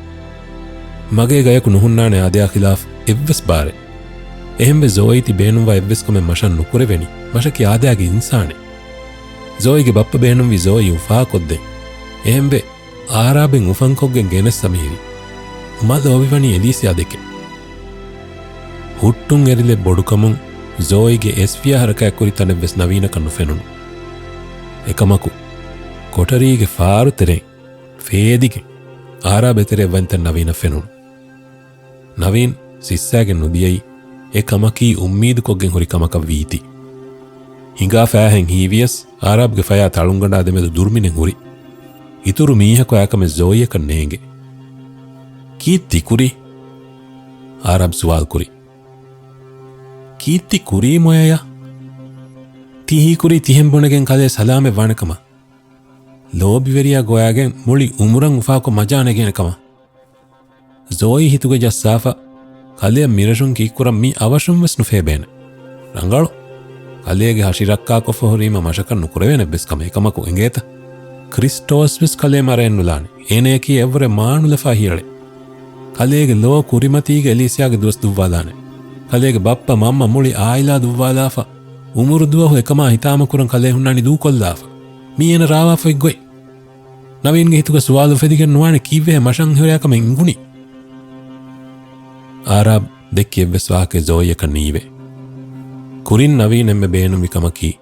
މަގޭ ގަޔަކު ނުހުންނާނެ އާދަޔާ ޚިލާފް އެއްވެސް ބާރެއް. އެހެންވެ ޒޯއީ ތި ބޭނުންވާ އެއްވެސް ކަމެއް މަށަށް ނުކުރެވެނީ. މަށަކީ އާދަޔާގެ އިންސާނެއް. ޒޯއީގެ ބައްޕަ ބޭނުންވީ ޒޯއީ އުފާކޮށްދޭން. އެހެންވެ އާރާބެން އުފަންކޮށްގެން ގެނެއްސަ މީރި. މަ ލޯބިވަނީ އެލީސިއާ ދެކެ. ހުއްޓުން އެރިލެއް ބޮޑުކަމުން ޒޯއީގެ އެސްފިޔާ ހަރަކާތްކުރި ތަނެއްވެސް ނަވީނަކަށް ނުފެނުނު. އެކަމަކު، ކޮޓަރީގެ ފާރު ތެރެއިން ފޭދިގެން އާރާބެ ތެރެއަށް ވަންތަން ނަވީނަށް ފެނުނު. ނަވީން ސިއްސާގެން ނުދިޔައީ އެ ކަމަކީ އުއްމީދުކޮށްގެން ހުރި ކަމަކަށް ވީތީ. ހިނގާ ފައިހެން ހީވިޔަސް އާރާބްގެ ފަޔާ ތަޅުންގަނޑާ ދެމެދު ދުރުމިނެއް ހުރި. އިތުރު މީހަކު އާކަމެއް ޒޯއީއަކަށް ނޭނގެ. ކީއްތި ކުރީ؟ އާރާބް ސުވާލު ކުރި. ކީއްތި ކުރީ މޮޔަޔާ؟ ތި ހީކުރީ ތިހެން ބުނެގެން ކަލޭ ސަލާމަތް ވާނެ ކަމަށް. ލޯބިވެރިޔާ ގޮވާގެން މުޅި އުމުރަށް އުފާކޮށް މަޖާ ނެގޭނެ ކަމަށް. ޒޯއީ ހިތުގަ ޖައްސާފަ، ކަލެއަށް މިރަށުން ކީއްކުރަން މީ އަވަށުން ވެސް ނުފޭބޭނެ. ރަނގަޅު. ކަލޭގެ ހަށި ރައްކާކޮށްފަ ހުރީމަ މަށަކަށް ނުކުރެވޭނެ އެއްވެސް ކަމެއް. އެކަމަކު އެނގޭތަ؟ ކްރިސްޓޯސް ވެސް ކަލޭ މަރައެއް ނުލާނެ. އޭނަޔަކީ އެއްވުރެ މާނުލަފާ ހިޔަޅެއް. ކަލޭގެ ލޯ ކުރިމަތީގަ އެލީސިއާގެ ދުވަސް ދުއްވާލާނެ. ކަލޭގެ ބައްޕަ މަންމަ މުޅި އާއިލާ ދުއްވާލާފަ. އުމުރު ދުވަހު އެކަމާ ހިތާމަކުރަން ކަލޭ ހުންނާނީ ދޫކޮށްލާފަ. މީ އޭނަ ރާވާފައި ގޮތް. ނަވީންގެ ހިތުގަ ސުވާލު އުފެދިގެން ނުވާނެ ކީއްވެހޭ މަށަށް ހުރެއާ ކަމެއް އިނގުނީ. އާރާބް ދެއްކި އެއްވެސް ވާހަކައެއް ޒޯއީއަކަށް ނީވޭ. ކުރިން ނަވީން އެންމެ ބޭނުންވި ކަމަކީ،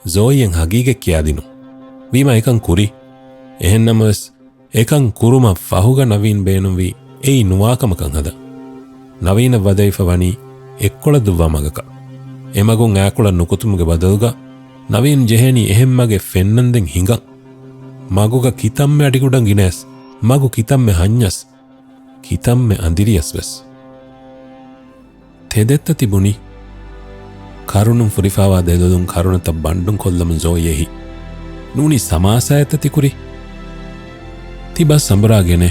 ޒޯއީއަށް ހަގީގަތް ކިޔާދިނުން. ވީމާ އެކަން ކުރި. އެހެންނަމަވެސް، އެކަން ކުރުމަށް ފަހުގަ ނަވީން ބޭނުންވީ އެއީ ނުވާކަމަކަށް ހަދަން. ނަވީނަށް ވަދެވިފަ ވަނީ އެއްކޮޅަށް ދުއްވާ މަގަކަށް. އެމަގުން އާކޮޅަށް ނުކުތުމުގެ ބަދަލުގަ ނަވީން ޖެހޭނީ އެހެން މަގެއް ފެންނަންދެން ހިނގަން. މަގުގަ ކިތަންމެ އަޑިގުޑަން ގިނަޔަސް، މަގު ކިތަންމެ ހަންޏަސް، ކިތަންމެ އަނދިރިޔަސް ވެސް. ތެދެއްތަ ތިބުނީ؟ ކަރުނުން ފުރިފާވާ ދެލޮލުން ކަރުނަތައް ބަންޑުން ކޮށްލަމުން ޒޯއީ އެހި. ނޫނީ ސަމާސާއެއްތަ ތިކުރީ؟ ތި ބަސް ސަނބުރާ ގެނޭ.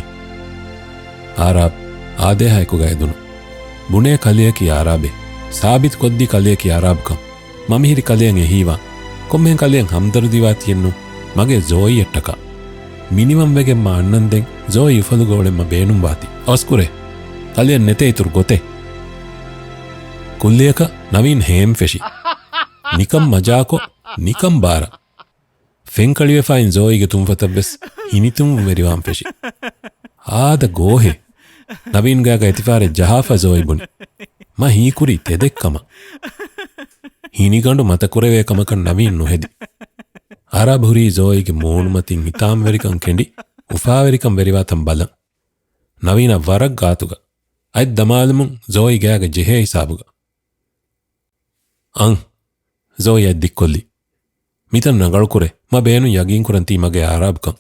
އާރާބް އާދޭހާއެކުގަ އެދުނު. ބުނޭ ކަލެއަކީ އާރާބޭ. ސާބިތު ކޮށްދީ ކަލެއަކީ އާރާބްކަން. މަ މިހިރީ ކަލެއަށް އެހީވާން. ކޮންމެހެން ކަލެއަށް ހަމްދަރުދީވާތީއެއްނު މަގޭ ޒޯއީއަށްޓަކާ. މިނިވަންވެގެން މާ އަންނަންދެން ޒޯއީ އުފަލުގަ އުޅެން މަ ބޭނުންވާތީ. އަވަސްކުރޭ. ކަލެއަށް ނެތޭ އިތުރު ގޮތެއް. ކުއްލިއަކަށް ނަވީން ހޭން ފެށި. ނިކަން މަޖާކޮށް، ނިކަން ބާރަށް. ފެންކަޅިވެފައިން ޒޯއީގެ ތުންފަތަށްވެސް ހިނިތުންވުން ވެރިވާން ފެށި. އާދަ ގޯހޭ. ނަވީން ގާގަ އެތިފާރެއް ޖަހާފަ ޒޯއީ ބުނި. މަ ހީކުރީ ތެދެއްކަމަށް. ހިނިގަނޑު މަތަކުރެވޭ ކަމަކަށް ނަވީން ނުހެދި. އާރާބް ހުރީ ޒޯއީގެ މޫނުމަތިން ހިތާމަވެރިކަން ކެނޑި، އުފާވެރިކަން ވެރިވާތަން ބަލަން. ނަވީނަށް ވަރަށް ގާތުގަ. އަތް ދަމާލުމުން ޒޯއީ ގާގަ ޖެހޭ ހިސާބުގަ. އަން. ޒޯއީ އަތް ދިއްކޮށްލި. މިތަން ރަނގަޅުކުރޭ. މަ ބޭނުން ޔަގީންކުރަން ތީ މަގޭ އާރާބްކަން.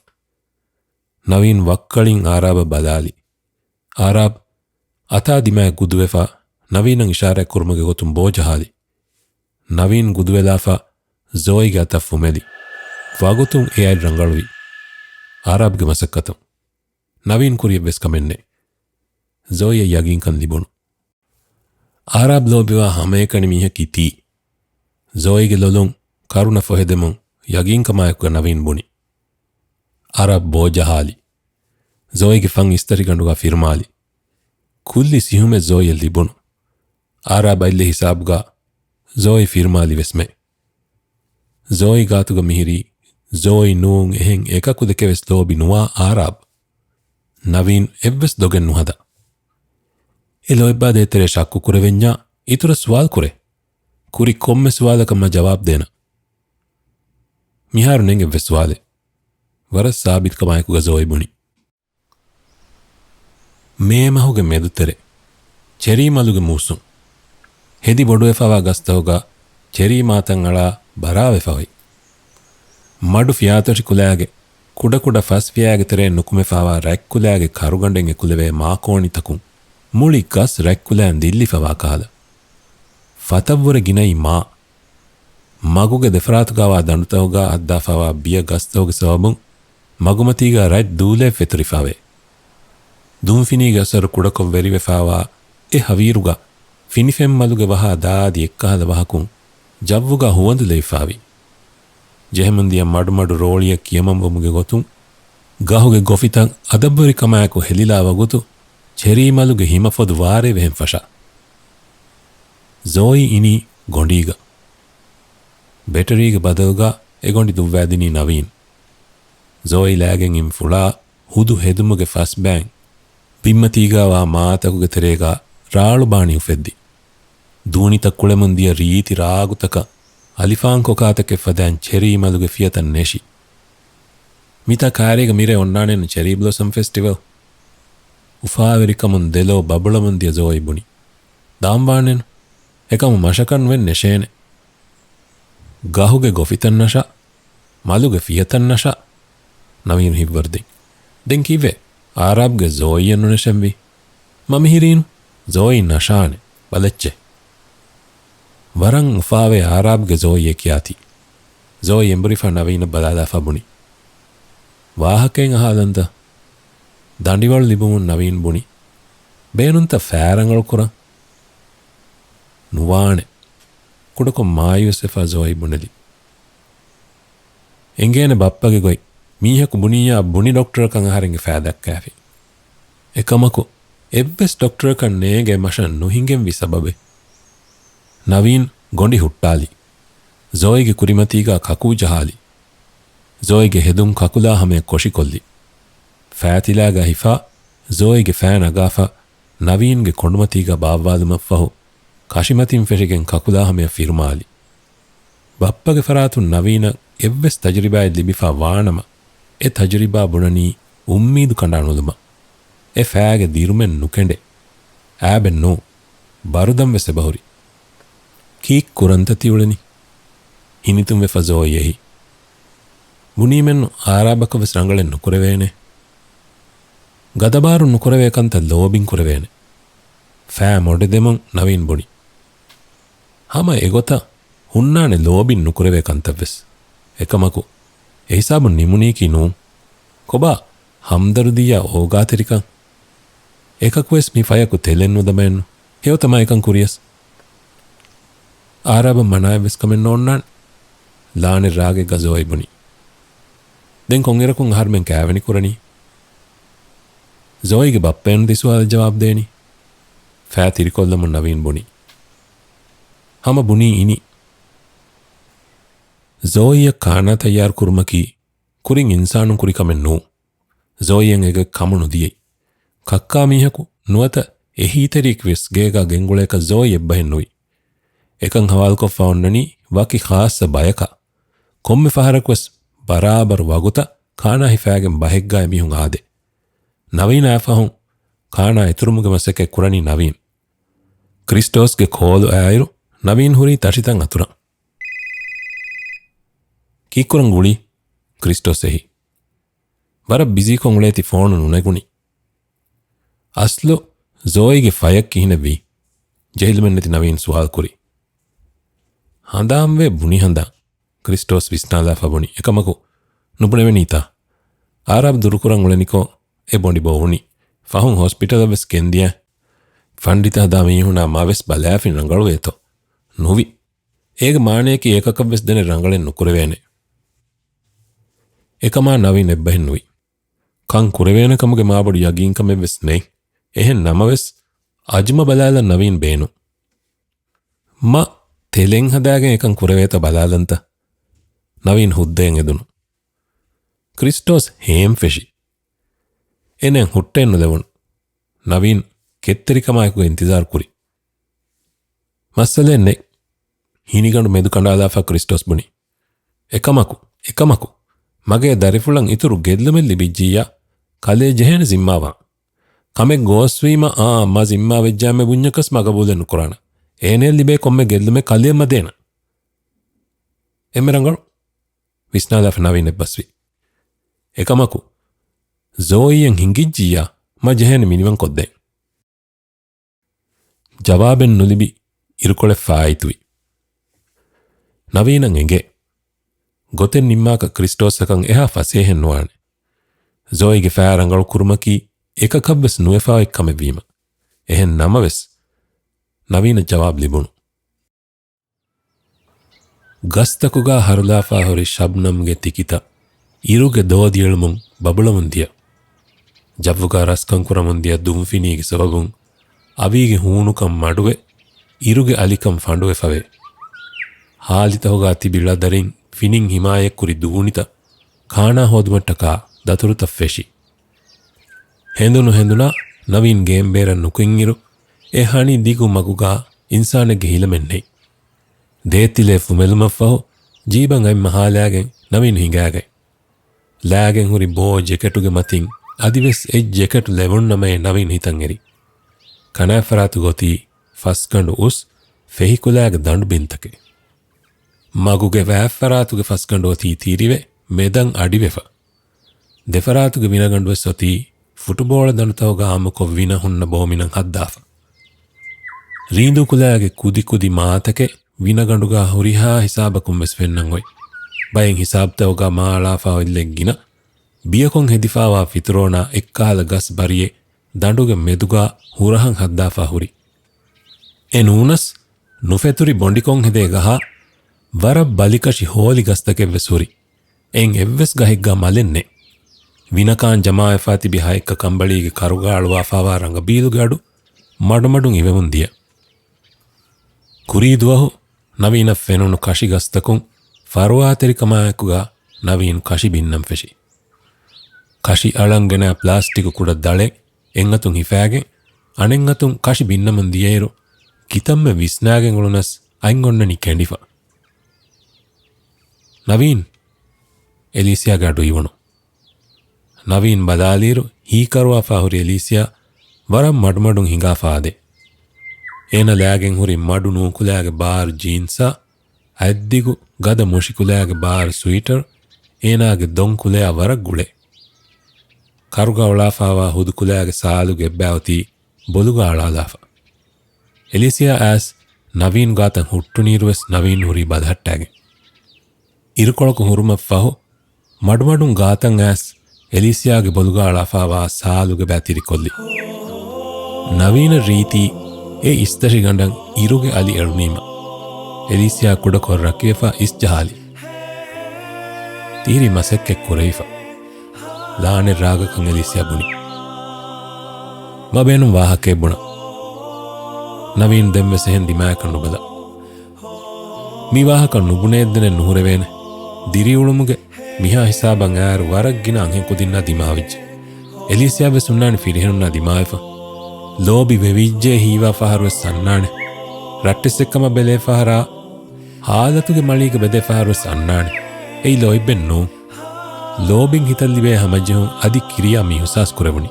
ނަވީން ވައްކަޅިން އާރާބަށް ބަލާލި. އާރާބް އަތާ ދިމާއަށް ގުދުވެފަ، ނަވީނަށް އިޝާރާތް ކުރުމުގެ ގޮތުން ބޯ ޖަހާލި. ނަވީން ގުދުވެލާފަ، ޒޯއީގެ އަތަށް ފުމެލި. ވަގުތުން އެ އަތް ރަނގަޅުވި. އާރާބްގެ މަސައްކަތުން. ނަވީން ކުރި އެއްވެސް ކަމެއްނެތް. ޒޯއީއަށް ޔަގީންކަން ލިބުނު. އާރާބް ލޯބިވާ ހަމައެކަނި މީހަކީ ތީ. ޒޯއީގެ ލޮލުން ކަރުނަ ފޮހެދެމުން ޔަގީންކަމާއެކުގަ ނަވީން ބުނި. އާރާބް ބޯ ޖަހާލި. ޒޯއީގެ ފަން އިސްތަށިގަނޑުގަ ފިރުމާލި. ކުއްލި ސިހުމެއް ޒޯއީއަށް ލިބުނު. އާރާބް އަތްލެއް ހިސާބުގަ ޒޯއީ ފިރުމާލި ވެސްމެ. ޒޯއީ ގާތުގަ މިހިރީ ޒޯއީ ނޫން އެހެން އެކަކުލެކެވެސް ލޯބި ނުވާ އާރާބް. ނަވީން އެއްވެސް ދޮގެއް ނުހަދާ. އެ ލޯތްބާ ދޭތެރޭ ޝައްކު ކުރެވެންޏާ އިތުރަށް ސުވާލު ކުރޭ. ކުރި ކޮންމެ ސުވާލަކަށް މަ ޖަވާބު ދޭނަން. މިހާރު ނޭނގެ އެއްވެސް ސުވާލެއް. ވަރަށް ސާބިތުކަމާއެކުގަ ޒޯއީ ބުނި. މޭ މަހުގެ މެދުތެރެ. ޗެރީ މަލުގެ މޫސުން. ހެދި ބޮޑުވެފަވާ ގަސްތަކުގަ ޗެރީ މާތައް އަޅާ ބަރާވެފަ އޮތް. މަޑު ފިޔާތޮށި ކުލައިގެ ކުޑަކުޑަ ފަސް ފިޔާގެ ތެރެއިން ނުކުމެފަވާ ރަތްކުލައިގެ ކަރުގަނޑެއް އެކުލެވޭ މާކޯނިތަކުން މުޅި ގަސް ރަތްކުލައިން ދިއްލިފަވާ ކަހަލަ. ފަތަށްވުރެ ގިނައީ މާ. މަގުގެ ދެފަރާތުގަވާ ދަނޑުތަކުގަ ހައްދާފަވާ ބިޔަ ގަސްތަކުގެ ސަބަބުން މަގުމަތީގަ ރަތް ދޫލައެއް ފެތުރިފަވޭ. ދުންފިނީގެ އަސަރު ކުޑަކޮށް ވެރިވެފަވާ އެ ހަވީރުގަ ފިނިފެންމަލުގެ ވަހާ ދާދި އެއްކަހަލަ ވަހަކުން ޖައްވުގަ ހުވަނދު ލެވިފަވި. ޖެހެމުންދިޔަ މަޑުމަޑު ރޯޅިއެއް ކިޔަމަންވުމުގެ ގޮތުން ގަހުގެ ގޮފިތައް އަދަށްވުރި ކަމާއެކު ހެލިލާ ވަގުތު ޗެރީ މަލުގެ ހިމަފޮދު ވާރޭ ވެހެން ފަށާ. ޒޯއީ އިނީ ގޮނޑީގަ. ބެޓަރީގެ ބަދަލުގަ އެ ގޮނޑި ދުއްވާދިނީ ނަވީން. ޒޯއީ ލާގެން އިން ފުޅާ ހުދު ހެދުމުގެ ފަސް ބައިން ބިންމަތީގަ ވާ މާތަކުގެ ތެރޭގަ ރާޅު ބާނީ އުފެއްދި. ދޫނިތައް ކުޅެމުން ދިޔަ ރީތި ރާގުތަކަށް އަލިފާން ކޮކާތަކެއް ފަދައިން ޗެރީ މަލުގެ ފިޔަތައް ނެށި. މިތާ ކާރީގަ މިރޭ އޮންނާނެނު ޗެރީ ބްލޮސަމް ފެސްޓިވަލް. އުފާވެރިކަމުން ދެލޯ ބަބުޅަމުން ދިޔަ ޒޯއީ ބުނި. ދާންވާނެނު. އެކަމު މަށަކަށް ނުވެން ނެށޭނެ. ގަހުގެ ގޮފިތައް ނަށާ، މަލުގެ ފިޔަތައް ނަށާ، ނަވީން ހިތްވަރުދީން. ދެން ކީއްވެ؟ އާރާބްގެ ޒޯއީއަށް ނުނެށެންވީ؟ މަ މިހިރީނު؟ ޒޯއީ ނަށާނެ. ބަލައްޗޭ. ވަރަށް އުފާވޭ އާރާބްގެ ޒޯއީއޭ ކިޔާތީ. ޒޯއީ އެނބުރިފަ ނަވީނަށް ބަލާލާފަ ބުނި. ވާހަކައެއް އަހާލަންތަ؟ ދަނޑިވަޅު ލިބުމުން ނަވީން ބުނި. ބޭނުންތަ ފައިރަނގަޅު ކުރަން؟ ނުވާނެ. ކުޑަކޮށް މާޔޫސްވެފަ ޒޯއީ ބުނެލި. އެނގޭނެ ބައްޕަގެ ގޮތް. މީހަކު ބުނިއްޔާ ބުނި ޑޮކްޓަރަކަށް އަހަރެންގެ ފައިދާ ދައްކާފި. އެކަމަކު، އެއްވެސް ޑޮކްޓަރަކަށް ނޭނގޭ މަށަށް ނުހިނގެންވީ ސަބަބެއް. ނަވީން ގޮނޑި ހުއްޓާލި. ޒޯއީގެ ކުރިމަތީގާ ކަކޫ ޖަހާލި. ޒޯއީގެ ހެދުން ކަކުލާ ހަމަޔަށް ކޮށިކޮށްލި. ފައިތިލާގާ ހިފާ، ޒޯއީގެ ފައި ނަގާފަ، ނަވީންގެ ކޮނޑުމަތީގާ ބާއްވާލުމަށްފަހު، ކަށިމަތިން ފެށިގެން ކަކުލާ ހަމަޔަށް ފިރުމާލި. ބައްޕަގެ ފަރާތުން ނަވީނަށް އެއްވެސް ތަޖުރިބާއެއް ލިބިފަ ވާނަމަ، އެ ތަޖުރިބާ ބުނަނީ އުއްމީދު ކަނޑާނުލުމަށް. އެ ފައިގެ ދިރުމެއް ނުކެނޑޭ. އާބެއް ނޫ. ބަރުދަން ވެސް އެބަހުރި. ކީއްކުރަންތަ ތިއުޅެނީ؟ ހިނިތުންވެފަ ޒޯއީ އެހި. ބުނީމެއްނު އާރާބަކަށް ވެސް ރަނގަޅެއް ނުކުރެވޭނެ. ގަދަބާރު ނުކުރެވޭ ކަންތައް ލޯބިން ކުރެވޭނެ. ފައި މޮޑެދެމުން ނަވީން ބުނި. ހަމަ އެގޮތަށް ހުންނާނެ ލޯބިން ނުކުރެވޭ ކަންތައްވެސް. އެކަމަކު، އެހިސާބުން ނިމުނީކީ ނޫން. ކޮބާ ހަމްދަރުދީއާ އޯގާތެރިކަން؟ އެކަކުވެސް މި ފަޔަކު ތެލެއް ނުދަމައެއްނު. ހެޔޮތަމާ އެކަން ކުރިޔަސް. އާރާބަށް މަނާއެއްވެސް ކަމެއް ނޯންނާނެ. ލާނެ ރާގެއްގަ ޒޯއީ ބުނި. ދެން ކޮންއިރަކުން އަހަރުމެން ކާވެނި ކުރަނީ؟ ޒޯއީގެ ބައްޕައެއްނު ދިސުވާލަށް ޖަވާބު ދޭނީ. ފައި ތިރިކޮށްލަމުން ނަވީން ބުނި. ހަމަ ބުނީ އިނި. ޒޯއީއަށް ކާނާ ތައްޔާރު ކުރުމަކީ ކުރިން އިންސާނުން ކުރި ކަމެއް ނޫން. ޒޯއީއަށް އެގޮތް ކަމުނު ދިޔައީ. ކައްކާ މީހަކު ނުވަތަ އެހީތެރިއެކު ވެސް ގޭގާ ގެންގުޅޭކަށް ޒޯއީ އެއްބަހެއް ނުވި. އެކަން ހަވާލުކޮށްފަ އޮންނަނީ ވަކި ޚާއްޞަ ބަޔަކާ. ކޮންމެ ފަހަރަކުވެސް ބަރާބަރު ވަގުތަށް ކާނާ ހިފާގެން ބަހެއްގާ އެމީހުން އާދޭ. ނަވީނާ އެފަހުން ކާނާ އިތުރުމުގެ މަސައްކަތް ކުރަނީ ނަވީން. ކްރިސްޓޯސްގެ ކޯލު އައިއިރު ނަވީން ހުރީ ތަށިތަން އަތުރަށް. ކީއްކުރަން ގުޅީ؟ ކްރިސްޓޯސް އެހި. ވަރަށް ބިޒީކޮށް އުޅޭތި ފޯނު ނުނެގުނީ. އަސްލު ޒޯއީގެ ފަޔަށް ކިހިނެއްވީ؟ ޖެހިލުމެއްނެތި ނަވީން ސުވާލު ކުރި. ހަނދާންވޭ ބުނި ހަނދާން. ކްރިސްޓޯސް ވިސްނާލާފަ ބުނި. އެކަމަކު ނުބުނެވެނީތާ؟ އާރާބް ދުރުކުރަން އުޅެނިކޮށް އެ ބޮނޑި ބޯ ވުނި. ފަހުން ހޮސްޕިޓަލަށް ވެސް ގެންދިޔަ. ފަންޑިތަ ހަދާ މީހުނާ މަވެސް ބަލާފިން ރަނގަޅުވޭތޯ؟ ނުވި. އޭގެ މާނަޔަކީ އެކަކަށްވެސް ދެނެއް ރަނގަޅެއް ނުކުރެވޭނެ. އެކަމާ ނަވީން އެއްބަހެއް ނުވި. ކަން ކުރެވޭނެ ކަމުގެ މާބޮޑު ޔަގީންކަމެއްވެސް ނެތް. އެހެން ނަމަވެސް، އަޒުމަ ބަލާލަން ނަވީން ބޭނުން. މަ ތެލެއް ހަދާގެން އެކަން ކުރެވޭތަ ބަލާލަންތަ؟ ނަވީން ހުއްދައަށް އެދުނު. ކްރިސްޓޯސް ހޭން ފެށި. އޭނައަށް ހުއްޓައެއް ނުލެވުނު. ނަވީން ކެތްތެރިކަމާއެކު އިންތިޒާރު ކުރި. މައްސަލައެއް ނެތް. ހިނިގަނޑު މެދު ކަނޑާލާފަ ކްރިސްޓޯސް ބުނި. އެކަމަކު، އެކަމަކު، މަގޭ ދަރިފުޅަށް އިތުރު ގެއްލުމެއް ލިބިއްޖިއްޔާ، ކަލޭ ޖެހޭނެ ޒިންމާވާން. ކަމެއް ގޯސްވީމަ، އާ، މަ ޒިންމާ ވެއްޖާމެ ބުންޏަކަސް މަގަބޫލެއް ނުކުރާނަ. އޭނައަށް ލިބޭ ކޮންމެ ގެއްލުމެއް ކަލެއަށް މަ ދޭނަ. އެންމެ ރަނގަޅު. ވިސްނާލާފަ ނަވީން އެއްބަސްވި. އެކަމަކު، ޒޯއީއަށް ހިނގިއްޖިއްޔާ، މަ ޖެހޭނެ މިނިވަން ކޮށްދޭން. ޖަވާބެއް ނުލިބި އިރުކޮޅެއް ފާއިތުވި. ނަވީނަށް އެނގޭ، ގޮތެއް ނިންމާކަށް ކްރިސްޓޯސްއަކަށް އެހާ ފަސޭހައެއް ނުވާނެ. ޒޯއީގެ ފައި ރަނގަޅު ކުރުމަކީ އެކަކަށްވެސް ނުވެފާ އޮތް ކަމެއް ވީމަ. އެހެން ނަމަވެސް، ނަވީނަށް ޖަވާބު ލިބުނު. ގަސްތަކުގާ ހަރުލާފާ ހުރި ޝަބްނަމްގެ ތިކިތައް އިރުގެ ދޯ ދިޔަޅުމުން ބަބުޅަމުން ދިޔަ. ޖައްވުގާ ރަސްކަން ކުރަމުން ދިޔަ ދުންފިނީގެ ސަބަބުން އަވީގެ ހޫނުކަން މަޑުވެ، އިރުގެ އަލިކަން ފަނޑުވެފަވޭ. ހާލިތަކުގާ ތިބި ޅަދަރިން ފިނިން ހިމާޔަތްކުރި ދޫނިތައް ކާނާ ހޯދުމަށްޓަކާ ދަތުރުތައް ފެށި. ހެނދުނު ހެނދުނާ ނަވީން ގޭން ބޭރަށް ނުކުތްއިރު، އެ ހަނި ދިގު މަގުގާ އިންސާނެއްގެ ހިލަމެއް ނެތް. ދޭތިލޭ ފުމެލުމަށްފަހު، ޖީބަށް އަތް މަހާލާގެން ނަވީން ހިނގާގަތް. ލާގެން ހުރި ބޯ ޖެކެޓުގެ މަތިން އަދިވެސް އެއް ޖެކެޓު ލެވުންނަމޭ ނަވީން ހިތަށް އެރި. ކަނާތްފަރާތުގަ އޮތީ ފަސްގަނޑު އުސް ފެހިކުލާގެ ދަނޑު ބިންތަކެއް. މަގުގެ ވާތްފަރާތުގެ ފަސްގަނޑު އޮތީ ތިރިވެ، މެދަން އަޑިވެފަ. ދެފަރާތުގެ ވިނަގަނޑުވެސް އޮތީ ފުޓުބޯޅަ ދަނޑުތަކުގާ އާއްމުކޮށް ވިނަ ހުންނަ ބޯމިނަށް ހައްދާފަ. ރީނދޫ ކުލާގެ ކުދި ކުދި މާތަކެއް ވިނަގަނޑުގާ ހުރިހާ ހިސާބަކުން ވެސް ފެންނަން އޮތް. ބައެއް ހިސާބުތަކުގާ މާ އަޅާފާ އޮތް ލެއްގިނަ، ބިޔަކޮން ހެދިފާވާ ފިތުރޯނާ އެއްކަހަލަ ގަސް ބަރިއެއް ދަނޑުގެ މެދުގާ ހުރަހަށް ހައްދާފާ ހުރި. އެ ނޫނަސް، ނުފެތުރި ބޮނޑިކޮން ހެދޭ ގަހާ ވަރަށް ބަލިކަށި ހޯލި ގަސްތަކެއް ވެސް ހުރި. އެއިން އެއްވެސް ގަހެއްގާ މަލެއް ނެތް. ވިނަކާން ޖަމާވެފާ ތިބި ހައެއްކަ ކަނބަޅީގެ ކަރުގާ އަޅުވާފާވާ ރަނގަބީލުގެ އަޑު މަޑުމަޑުން އިވެވުން ދިޔަ. ކުރީ ދުވަހު ނަވީނަށް ފެނުނު ކަށި ގަސްތަކުން ފަރުވާތެރިކަމާއެކުގަ ނަވީން ކަށި ބިންނަން ފެށި. ކަށި އަޅަން ގެނައި ޕްލާސްޓިކު ކުޑަ ދަޅެއް އެއްއަތުން ހިފާގެން އަނެއްއަތުން ކަށި ބިންނަމުން ދިޔައިރު، ކިތަންމެ ވިސްނާގެން އުޅުނަސް އަތް އޮންނަނީ ކެނޑިފަ. ނަވީން! އެލީސިއާގެ އަޑު އިވުނު. ނަވީން ބަލާލިއިރު ހީކަރުވާފާ ހުރި އެލީސިއާ ވަރަށް މަޑުމަޑުން ހިނގާފާ އާދޭ. އޭނަ ލައިގެން ހުރި މަޑު ނޫކުލައިގެ ބާރު ޖީންސާ، އަތްދިގު ގަދަ މުށިކުލައިގެ ބާރު ސުވިޓަރު، އޭނާގެ ދޮން ކުލަޔާ ވަރަށް ގުޅޭ. ކަރުގަ އޮޅާފާވާ ހުދު ކުލައިގެ ސާލުގެ އެއްބައި އޮތީ ބޮލުގަ އަޅާލާފަ. އެލީސިއާ އައިސް ނަވީން ގާތަށް ހުއްޓުނީއިރުވެސް ނަވީން ހުރީ ބަލަހައްޓާގެން. އިރުކޮޅަކު ހުރުމަށްފަހު، މަޑުމަޑުން ގާތަށް އައިސް އެލީސިއާގެ ބޮލުގަ އަޅާފާވާ ސާލުގެ ބައި ތިރިކޮށްލި. ނަވީނަށް ރީތި އެ އިސްތަށިގަނޑަށް އިރުގެ އަލި އެޅުނީމަ، އެލީސިއާ ކުޑަކޮށް ރަކިވެފަ އިސްޖަހާލި. ތިހިރީ މަސައްކަތް ކުރެވިފަ. ލާނެތް ރާގަކަށް އެލީސިއާ ބުނި. މަ ބޭނުން ވާހަކައެއް ބުނަން. ނަވީން ދެންވެސް އެހެން ދިމާޔަކަށް ނުބަލާ. މި ވާހަކަ ނުބުނެއްދެނެއް ނުހުރެވޭނެ. ދިރިއުޅުމުގެ މިހާ ހިސާބަށް އައިރު ވަރަށް ގިނަ އަންހެން ކުދިންނާ ދިމާވެއްޖެ. އެލީސިއާ ވެސް ހުންނާނެ ފިރިހެނުންނާ ދިމާވެފަ. ލޯބި ވެވިއްޖެ ހީވާ ފަހަރު ވެސް އަންނާނެ. ރައްޓެއްސެއްކަމަށް ބެލޭ ފަހަރާ، ހާލަތުގެ މަޅީގަ ބެދޭ ފަހަރު ވެސް އަންނާނެ. އެއީ ލޯތްބެއް ނޫން. ލޯބިން ހިތަށް ލިބޭ ހަމަޖެހުން އަދި ކިރިޔާ މި އިހުސާސް ކުރެވުނީ.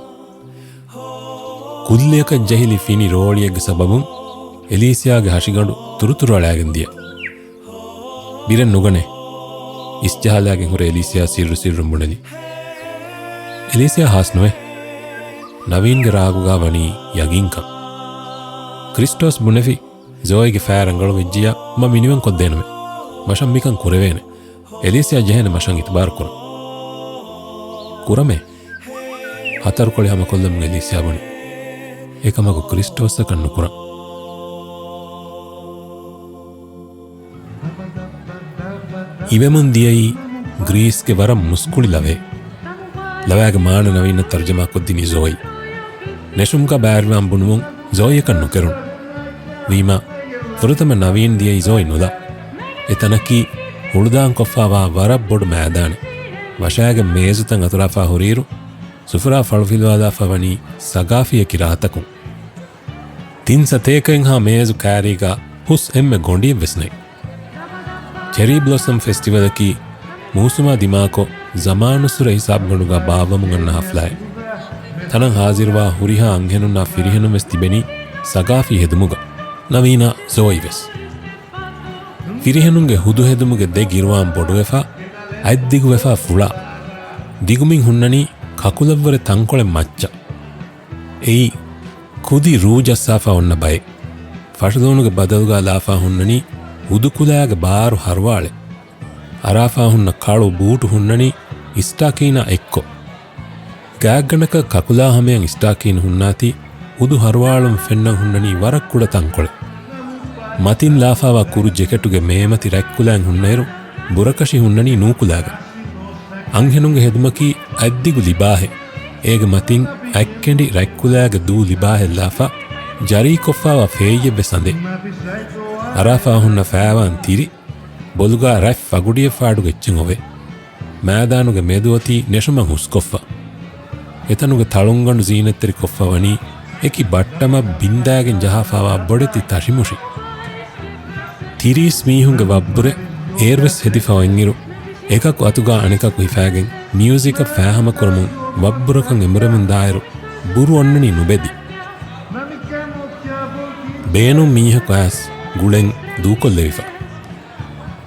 ކުއްލިއަކަށް ޖެހިލި ފިނި ރޯޅިއެއްގެ ސަބަބުން އެލީސިއާގެ ހަށިގަނޑު ތުރުތުރު އަޅާގެން ދިޔަ. ބިރެއް ނުގަނޭ. އިސްޖަހާލާގެން ހުރެ އެލީސިއާ ސިއްރު ސިއްރުން ބުނެލި. އެލީސިއާ ހާސް ނުވޭ. ނަވީންގެ ރާގުގަ ވަނީ ޔަގީންކަން. ކްރިސްޓޯސް ބުނެފި، ޒޯއީގެ ފައި ރަނގަޅު ވެއްޖިއްޔާ މަ މިނިވަން ކޮށްދޭނަމޭ. މަށަށް މިކަން ކުރެވޭނެ. އެލީސިއާ ޖެހޭނެ މަށަށް އިތުބާރު ކުރަން. ކުރަމޭ. ހަތަރުކޮޅެއް ހަމަކޮށްލަމުން އެލީސިއާ ބުނި. އެކަމަކު ކްރިސްޓޯސްއަކަށް ނުކުރަން. އިވެމުން ދިޔައީ ގްރީސްގެ ވަރަށް މުސްކުޅި ލަވައެއް. ލަވައިގެ މާނަ ނަވީނަށް ތަރުޖަމާކޮށްދިނީ ޒޯއީ. ނެށުމުގަ ބައިވެރިވާން ބުނުމުން ޒޯއީއަކަށް ނުކެރުނު. ވީމާ، ފުރަތަމަ ނަވީން ދިޔައީ ޒޯއީ ނުލާ. އެ ތަނަކީ ހުޅުދާންކޮށްފާވާ ވަރަށް ބޮޑު މައިދާނެއް. ވަށާގެ މޭޒުތައް އަތުރާފާ ހުރިއިރު، ސުފުރާ ފަޅުފިލުވާލާފަ ވަނީ ސަގާފީއަކި ރާތަކުން. ތިން ސަތޭކައެއްހާ މޭޒު ކާރީގަ ހުސް އެންމެ ގޮނޑިއެއްވެސް ނެތް. ޗެރީ ބްލޮސަމް ފެސްޓިވަލަކީ މޫސުމާ ދިމާކޮށް، ޒަމާނުއްސުރެ ހިސާބުގަނޑުގަ ބާއްވަމުން އަންނަ ހަފްލާއެއް. ތަނަށް ހާޒިރުވާ ހުރިހާ އަންހެނުންނާ ފިރިހެނުން ވެސް ތިބެނީ ސަގާފީ ހެދުމުގަ. ނަވީނާ ޒޯއީ ވެސް. ފިރިހެނުންގެ ހުދު ހެދުމުގެ ދެ ގިރުވާން ބޮޑުވެފަ، އަތްދިގުވެފަ ފުޅާ. ދިގުމިން ހުންނަނީ ކަކުލަށްވުރެ ތަންކޮޅެއް މައްޗަށް. އެއީ، ކުދި ރޫ ޖައްސާފަ އޮންނަ ބައެއް. ފަށުލޫނުގެ ބަދަލުގަ ލާފާ ހުންނަނީ ހުދު ކުލައިގެ ބާރު ހަރުވާޅެއް. އަރާފާ ހުންނަ ކަޅު ބޫޓު ހުންނަނީ އިސްޓާކީނާ އެއްކޮށް. ގާތްގަނޑަކަށް ކަކުލާ ހަމަޔަށް އިސްޓާކީން ހުންނާތީ ހުދު ހަރުވާޅުން ފެންނަން ހުންނަނީ ވަރަށް ކުޑަ ތަންކޮޅެއް. މަތިން ލާފާވާ ކުރު ޖެކެޓުގެ މޭމަތި ރަތްކުލައިން ހުންނައިރު ބުރަކަށި ހުންނަނީ ނޫކުލައިގަ. އަންހެނުންގެ ހެދުމަކީ އަތްދިގު ލިބާހެއް. އޭގެ މަތިން އަތްކެނޑި ރަތްކުލައިގެ ދޫ ލިބާހެއް ލާފަ، ޖަރީކޮށްފާވާ ފޭއްޔެއްވެސް އަނދޭ. އަރާފާ ހުންނަ ފައިވާން ތިރި، ބޮލުގާ ރަތް ފަގުޑިއެއް ފާޑުގަ އެއްޗެއް އޮވޭ. މައިދާނުގެ މެދު އޮތީ ނެށުމަށް ހުސްކޮށްފަ. އެތަނުގެ ތަޅުންގަނޑު ޒީނަތްތެރިކޮށްފަ ވަނީ އެކި ބައްޓަމަށް ބިންދާގެން ޖަހާފާވާ ބޮޑެތި ތަށިމުށި. ތިރީސް މީހުންގެ ވައްބުރެއް އޭރުވެސް ހެދިފަ އޮތްއިރު، އެކަކު އަތުގާ އަނެކަކު ހިފާގެން މިއުޒިކަށް ފާހަމަކުރަމުން ވައްބުރަކަށް އެނބުރެމުން ދާއިރު، ބުރު އޮންނަނީ ނުބެދި. ބޭނުން މީހަކު އައިސް ގުޅެން ދޫކޮށްލެވިފަ.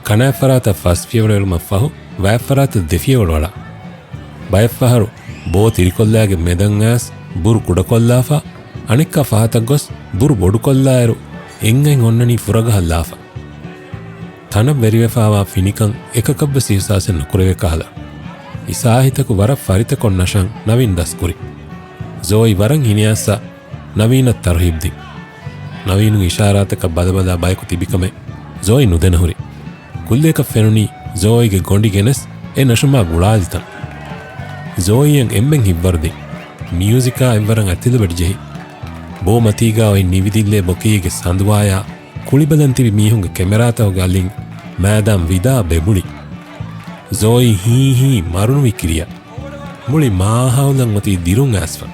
ކަނާތްފަރާތަށް ފަސް ފިޔަވަޅު އެޅުމަށްފަހު، ވާތްފަރާތަށް ދެ ފިޔަވަޅު އަޅާ. ބައެއްފަހަރު ބޯ ތިރިކޮށްލާގެ މެދަށް އައިސް ބުރު ކުޑަކޮށްލާފަ، އަނެއްކާ ފަހަތަށް ގޮސް ބުރު ބޮޑުކޮށްލާއިރު، އެންގައިން އޮންނަނީ ފުރަގަހަށް ލާފަ. ތަނަށް ވެރިވެފާވާ ފިނިކަން އެކަކަށްވެސް އިހުސާސެއް ނުކުރެވޭ ކަހަލަ. އިސާހިތަކު ވަރަށް ފަރިތަކޮށް ނަށަން ނަވީން ދަސްކުރި. ޒޯއީ ވަރަށް ހިނިއައްސަ ނަވީނަށް ތަރުހީބް ދިން. ނަވީނުގެ އިޝާރާތަކަށް ބަލަބަލާ ބަޔަކު ތިބިކަމެއް ޒޯއީ ނުދެނަހުރި. ކުއްލިއަކަށް ފެނުނީ ޒޯއީގެ ގޮނޑި ގެނެސް އެ ނެށުމާ ގުޅާލިތަން. ޒޯއީއަށް އެންމެން ހިތްވަރުދީ. މިއުޒިކާ އެއްވަރަށް އަތިލުވެޑިޖެހި. ބޯ މަތީގާ އޮތް ނިވިދިއްލޭ ބޮކީގެ ސަނދުވާޔާ ކުޅިބަލަން ތިބި މީހުންގެ ކެމެރާތަކުގެ އަލިން މާދާން ވިދާ ބެބުޅި. ޒޯއީ ހީ ހީ މަރުނުވި ކިރިޔާ. މުޅި މާހައުލަށް އޮތީ ދިރުން އައިސްފަ.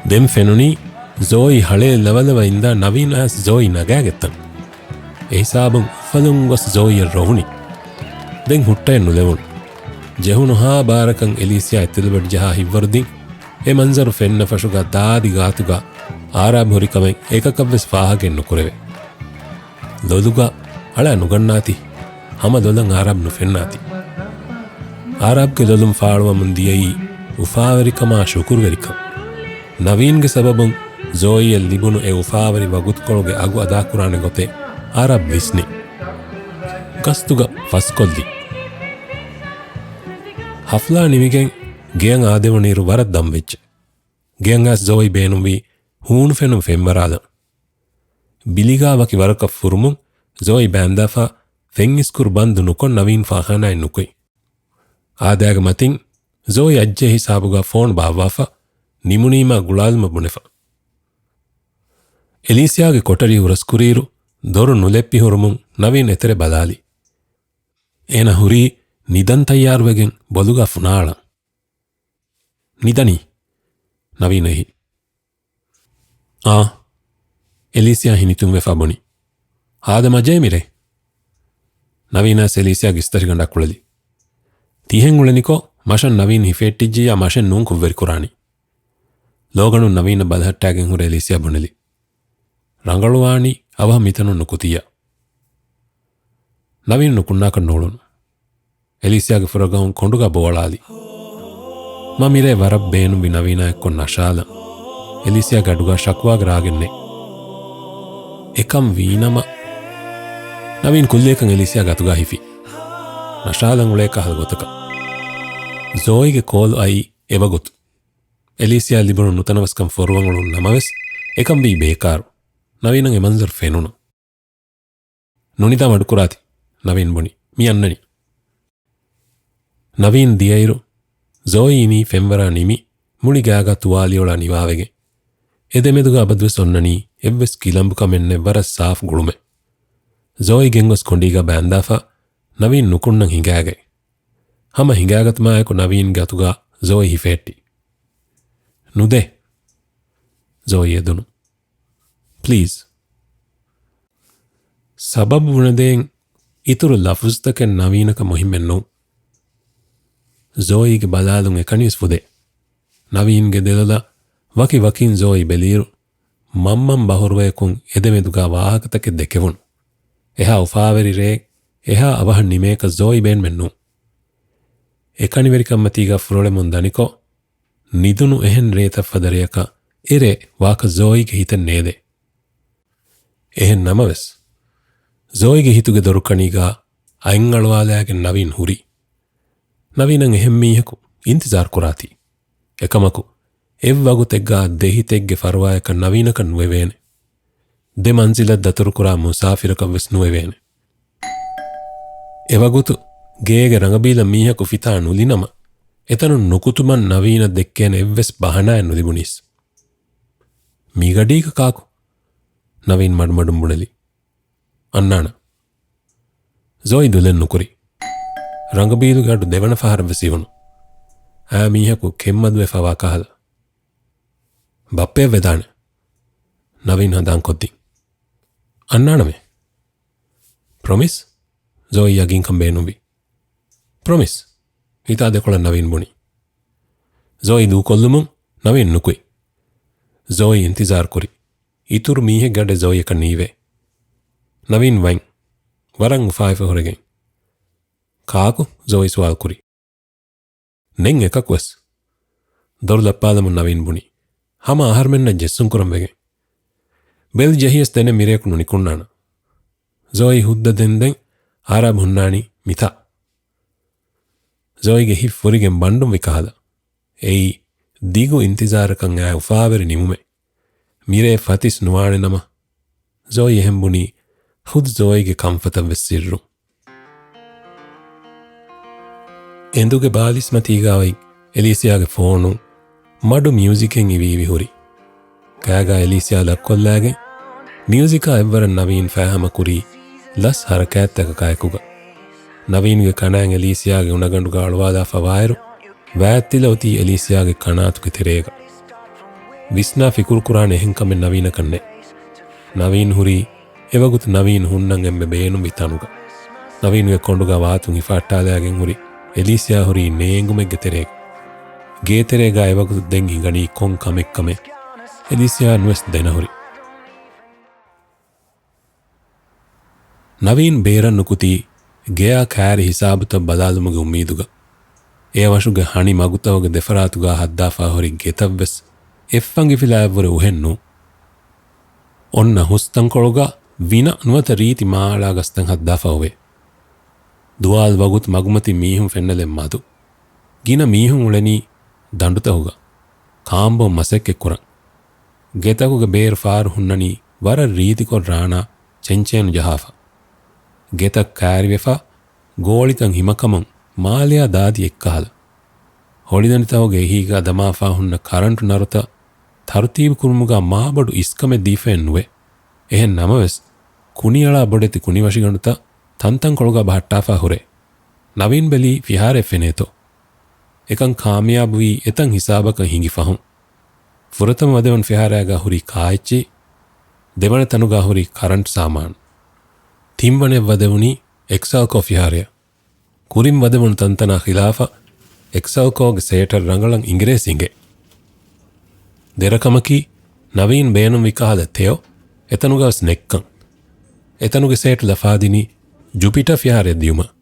ދެން ފެނުނީ ޒޯއީ ހަޅޭ ލަވަލަވަ އިންދާ ނަވީން އައިސް ޒޯއީ ނަގާގެތަން. އެ ހިސާބުން އުފަލުން ގޮސް ޒޯއީއަށް ރޮވުނީ. ދެން ހުއްޓައެއް ނުލެވުނު. ޖެހުނުހާ ބާރަކަށް އެލީސިއާ އެތެލުބެޑް ޖަހާ ހިތްވަރުދީން އެ މަންޒަރު ފެންނަ ފަށުގަ ދާދި ގާތުގަ އާރާބް ހުރިކަމެއް އެކަކަށްވެސް ފާހަގައެއް ނުކުރެވޭ. ލޮލުގަ އަޅާ ނުގަންނާތި. ހަމަ ލޮލަށް އާރާބް ނުފެންނާތި. އާރާބްގެ ލޮލުން ފާޅުވަމުން ދިޔައީ އުފާވެރިކަމާ ޝުކުރުވެރިކަން. ނަވީންގެ ސަބަބުން ޒޯއީއަށް ލިބުނު އެ އުފާވެރި ވަގުތުކޮޅުގެ އަގު އަދާކުރާނެ ގޮތެއް އާރާބް ވިސްނި. ގަސްތުގަ ފަސްކޮށްލި. ހަފްލާ ނިމިގެން ގެޔަށް އާދެވުނުއިރު ވަރަށް ދަންވެއްޖެ. ގެޔަށް އައިސް ޒޯއީ ބޭނުންވީ ހޫނު ފެނުން ފެންވަރާލަން. ބިލިގާ ވަކި ވަރަކަށް ފުރުމުން ޒޯއީ ބާންދާފަ ފެން އިސްކުރު ބަންދު ނުކޮށް ނަވީން ފާޚާނާއިން ނުކުތް. އާދައިގެ މަތިން ޒޯއީ އައްޖެ ހިސާބުގަ ފޯނު ބާއްވާފަ ނިމުނީމާ ގުޅާލުމަށް ބުނެފަ. އެލީސިއާގެ ކޮޓަރި ހުރަސްކުރިއިރު ދޮރު ނުލެއްޕި ހުރުމުން ނަވީން އެތެރެ ބަލާލި. އޭނަ ހުރީ ނިދަން ތައްޔާރުވެގެން ބޮލުގަ ފުނާޅަން. ނިދަނީ؟ ނަވީން އެހި. އާ. އެލީސިއާ ހިނިތުންވެފަ ބުނި. އާދަ މަޖޭ މިރޭ. ނަވީނާ އެލީސިއާ ގިސްތަށިގަނޑަށް ކުޅެލި. ތިހެން އުޅެނިކޮށް މަށަށް ނަވީން ހިފެއްޓިއްޖިއްޔާ މަށެއް ނޫން ކުށްވެރިކުރާނީ. ލޯގަނޑުން ނަވީނަށް ބަލަހައްޓާގެން ހުރެ އެލީސިއާ ބުނެލި. ރަނގަޅުވާނީ އަވަހަށް މިތަނުން ނުކުތިއްޔާ. ނަވީން ނުކުންނާކަށް ނޫޅުނު. އެލީސިއާގެ ފުރަގަހުން ކޮނޑުގަ ބޯއަޅާލި. މަ މިރޭ ވަރަށް ބޭނުންވި ނަވީނާ އެއްކޮށް ނަޝާލަން. އެލީސިއާގެ އަޑުގަ ޝަކުވާގެ ރާގެއް ނެތް. އެކަން ވީނަމަ. ނަވީން ކުއްލިއަކަށް އެލީސިއާގެ އަތުގަ ހިފި. ނަޝާލަން އުޅޭ ކަހަލަ ގޮތަކަށް. ޒޯއީގެ ކޯލު އައީ އެވަގުތު. އެލީސިއާ ލިބުނު ނުތަނަވަސްކަން ފޮރުވަން އުޅުނު ނަމަވެސް، އެކަން ވީ ބޭކާރު. ނަވީނަށް އެ މަންޒަރު ފެނުނު. ނުނިދާ މަޑުކުރާތި، ނަވީން ބުނި. މި އަންނަނީ. ނަވީން ދިޔައިރު، ޒޯއީ އިނީ ފެންވަރާ ނިމި، މުޅި ގާގަ ތުވާލިއޮޅާ ނިވާވެގެން. އެ ދެމެދުގަ އަބަދުވެސް އޮންނަނީ އެއްވެސް ކިލަނބުކަމެއްނެތް ވަރަށް ސާފު ގުޅުމެއް. ޒޯއީ ގެންގޮސް ކޮނޑީގަ ބާންދާފަ، ނަވީން ނުކުންނަން ހިނގާގަތް. ހަމަ ހިނގާގަތުމާއެކު ނަވީންގެ އަތުގަ ޒޯއީ ހިފެހެއްޓި. ނުދޭ. ޒޯއީ އެދުނު. ޕްލީޒް. ސަބަބު ބުނެދޭން އިތުރު ލަފުޒުތަކެއް ނަވީނަކަށް މުހިއްމެއް ނޫން. ޒޯއީގެ ބަލާލުން އެކަނިވެސް ފުދޭ. ނަވީންގެ ދެލޮލަށް ވަކި ވަކިން ޒޯއީ ބެލިއިރު، މަންމަން ބަހުރުވަޔަކުން އެދެމެދުގަ ވާހަކަތަކެއް ދެކެވުނު. އެހާ އުފާވެރި ރޭ، އެހާ އަވަހަށް ނިމޭކަށް ޒޯއީ ބޭންމެއް ނޫން. އެކަނިވެރިކަންމަތީގަ ފުރޮޅެމުން ދަނިކޮށް، ނިދުނު އެހެން ރޭތައް ފަދަ ރެޔަކަށް އެރޭ ވާކަށް ޒޯއީގެ ހިތެއް ނޭދޭ. އެހެން ނަމަވެސް، ޒޯއީގެ ހިތުގެ ދޮރުކަނީގަ އަތް އަޅުވާލާގެން ނަވީން ހުރި. ނަވީނަށް އެހެން މީހަކު އިންތިޒާރު ކުރާތީ. އެކަމަކު، އެއްވަގުތެއްގަ ދެ ހިތެއްގެ ފަރުވާއަކަށް ނަވީނަކަށް ނުވެވޭނެ. ދެ މަންޒިލަށް ދަތުރުކުރާ މުސާފިރަކަށް ވެސް ނުވެވޭނެ. އެވަގުތު ގޭގެ ރަނގަބީލަށް މީހަކު ފިތާ ނުލިނަމަ، އެތަނުން ނުކުތުމަށް ނަވީނަށް ދެއްކޭނެ އެއްވެސް ބަހަނާއެއް ނުލިބުނީސް. މީގަޑީގަ ކާކު؟ ނަވީން މަޑުމަޑުން ބުނެލި. އަންނާނަ. ޒޯއީ ދުލެއް ނުކުރި. ރަނގަބީލުގެ އަޑު ދެވަނަ ފަހަރަށް ވެސް އިވުނު. އާ މީހަކު ކެތްމަދުވެފަވާ ކަހަލަ. ބައްޕަޔަށް ވެދާނެ. ނަވީން ހަނދާންކޮށްދިން. އަންނާނަމޭ. ޕްރޮމިސް؟ ޒޯއީ ޔަގީންކަން ބޭނުންވި. ޕްރޮމިސް؟ ހިތާ ދެކޮޅަށް ނަވީން ބުނި. ޒޯއީ ދޫކޮށްލުމުން ނަވީން ނުކުތް. ޒޯއީ އިންތިޒާރު ކުރި. އިތުރު މީހެއްގެ އަޑެއް ޒޯއީއަކަށް ނީވޭ. ނަވީން ވަތް. ވަރަށް އުފާވެފަ ހުރެގެން. ކާކު؟ ޒޯއީ ސުވާލު ކުރި. ނެތް އެކަކުވެސް. ދޮރު ލައްޕާލަމުން ނަވީން ބުނި. ހަމަ އަހަރުމެންނަށް ޖެއްސުން ކުރަން ވެގެން. ބެލް ޖެހިޔަސް ދެނެއް މިރެޔަކު ނުނިކުންނާނަ. ޒޯއީ ހުއްދަ ދެންދެން އާރާބް ހުންނާނީ މިތާ. ޒޯއީގެ ހިތް ފުރިގެން ބަންޑުންވި ކަހަލަ. އެއީ ދިގު އިންތިޒާރަކަށް އާ އުފާވެރި ނިމުމެއް. މިރޭ ފަތިސް ނުވާނެ ނަމަ. ޒޯއީ އެހެން ބުނީ ޚުދު ޒޯއީގެ ކަންފަތަށް ވެސް ސިއްރު. އެނދުގެ ބާލިސްމަތީގާ އޮތް އެލީސިއާގެ ފޯނު މަޑު މިއުޒިކެއް އިވި އިވި ހުރި. ކާގާ އެލީސިއާ ލައްކޮށްލާގެން މިއުޒިކާ އެއްވަރަށް ނަވީން ފާހަމަ ކުރީ ލަސް ހަރަކާތްތަކަކާއެކުގަ. ނަވީންގެ ކަނާތް އެލީސިއާގެ އުނަގަނޑުގަ އަޅުވާލާފަ ވާއިރު، ވާތްތިލަ އޮތީ އެލީސިއާގެ ކަނާތުގެ ތެރޭގަ. ވިސްނާ ފިކުރުކުރާނެ އެހެން ކަމެއް ނަވީނަކަށް ނެތް. ނަވީން ހުރީ އެވަގުތު ނަވީން ހުންނަން އެންމެ ބޭނުންވި ތަނުގަ. ނަވީންގެ ކޮނޑުގަ ވާތުން ހިފާއްޓާލާގެން ހުރި އެލީސިއާ ހުރީ ނޭނގުމެއްގެ ތެރޭގަ. ގޭތެރޭގަ އެވަގުތު ދެން ހިނގަނީ ކޮން ކަމެއްކަމެއް އެލީސިއާ ނުވެސް ދެނަހުރި. ނަވީން ބޭރަށް ނުކުތީ ގެއާ ކާރި ހިސާބުތައް ބަލާލުމުގެ އުއްމީދުގަ. އެއަވަށުގެ ހަނި މަގުތަކުގެ ދެފަރާތުގަ ހައްދާފާ ހުރި ގެތައްވެސް އެއްފަންގިފިލާއަށްވުރެ އުހެއްނު. އޮންނަ ހުސްތަންކޮޅުގަ ވިނަ ނުވަތަ ރީތި މާއަޅާ ގަސްތައް ހައްދާފަ އޮވޭ. ދުވާލު ވަގުތު މަގުމަތި މީހުން ފެންނަލެއް މަދު. ގިނަ މީހުން އުޅެނީ ދަނޑުތަކުގަ ކާނބޯން މަސައްކަތްކުރަން. ގެތަކުގެ ބޭރު ފާރު ހުންނަނީ ވަރަށް ރީތިކޮށް ރާނާ ޗެންޗޭނު ޖަހާފަ. ގެތައް ކާރިވެފަ، ގޯޅިތައް ހިމަކަމުން މާލެއާ ދާދި އެއްކަހަލަ. ހޮޅިދަނޑިތަކުގެ އެހީގަ ދަމާފާ ހުންނަ ކަރަންޓު ނަރުތައް ތަރުތީބު ކުރުމުގަ މާބޮޑު އިސްކަމެއް ދީފައެއް ނުވޭ. އެހެން ނަމަވެސް، ކުނިއަޅާ ބޮޑެތި ކުނިވަށިގަނޑުތައް ތަންތަންކޮޅުގަ ބަހައްޓާފާ ހުރޭ. ނަވީން ބެލީ ފިހާރައެއް ފެނޭތޯ. އެކަން ކާމިޔާބުވީ އެތަން ހިސާބަކަށް ހިނގި ފަހުން. ފުރަތަމަ ވަދެވުނު ފިހާރައިގަ ހުރި ކާއެއްޗި، ދެވަނަ ތަނުގަ ހުރި ކަރަންޓް ސާމާނު، ތިންވަނައަށް ވަދެވުނީ އެކްސަލްކޯ ފިހާރަޔަށް. ކުރިން ވަދެވުނު ތަންތަނާ ޚިލާފަށް އެކްސަލްކޯގެ ސޭޓަށް ރަނގަޅަށް އިނގިރޭސި އިނގޭ. ދެރަކަމަކީ، ނަވީން ބޭނުންވި ކަހަލަ ތެޔޮ އެތަނުގަވެސް ނެއްކަން. އެތަނުގެ ސޭޓު ލަފާދިނީ ޖުޕިޓަ ފިހާރައަށް ދިޔުމަށް.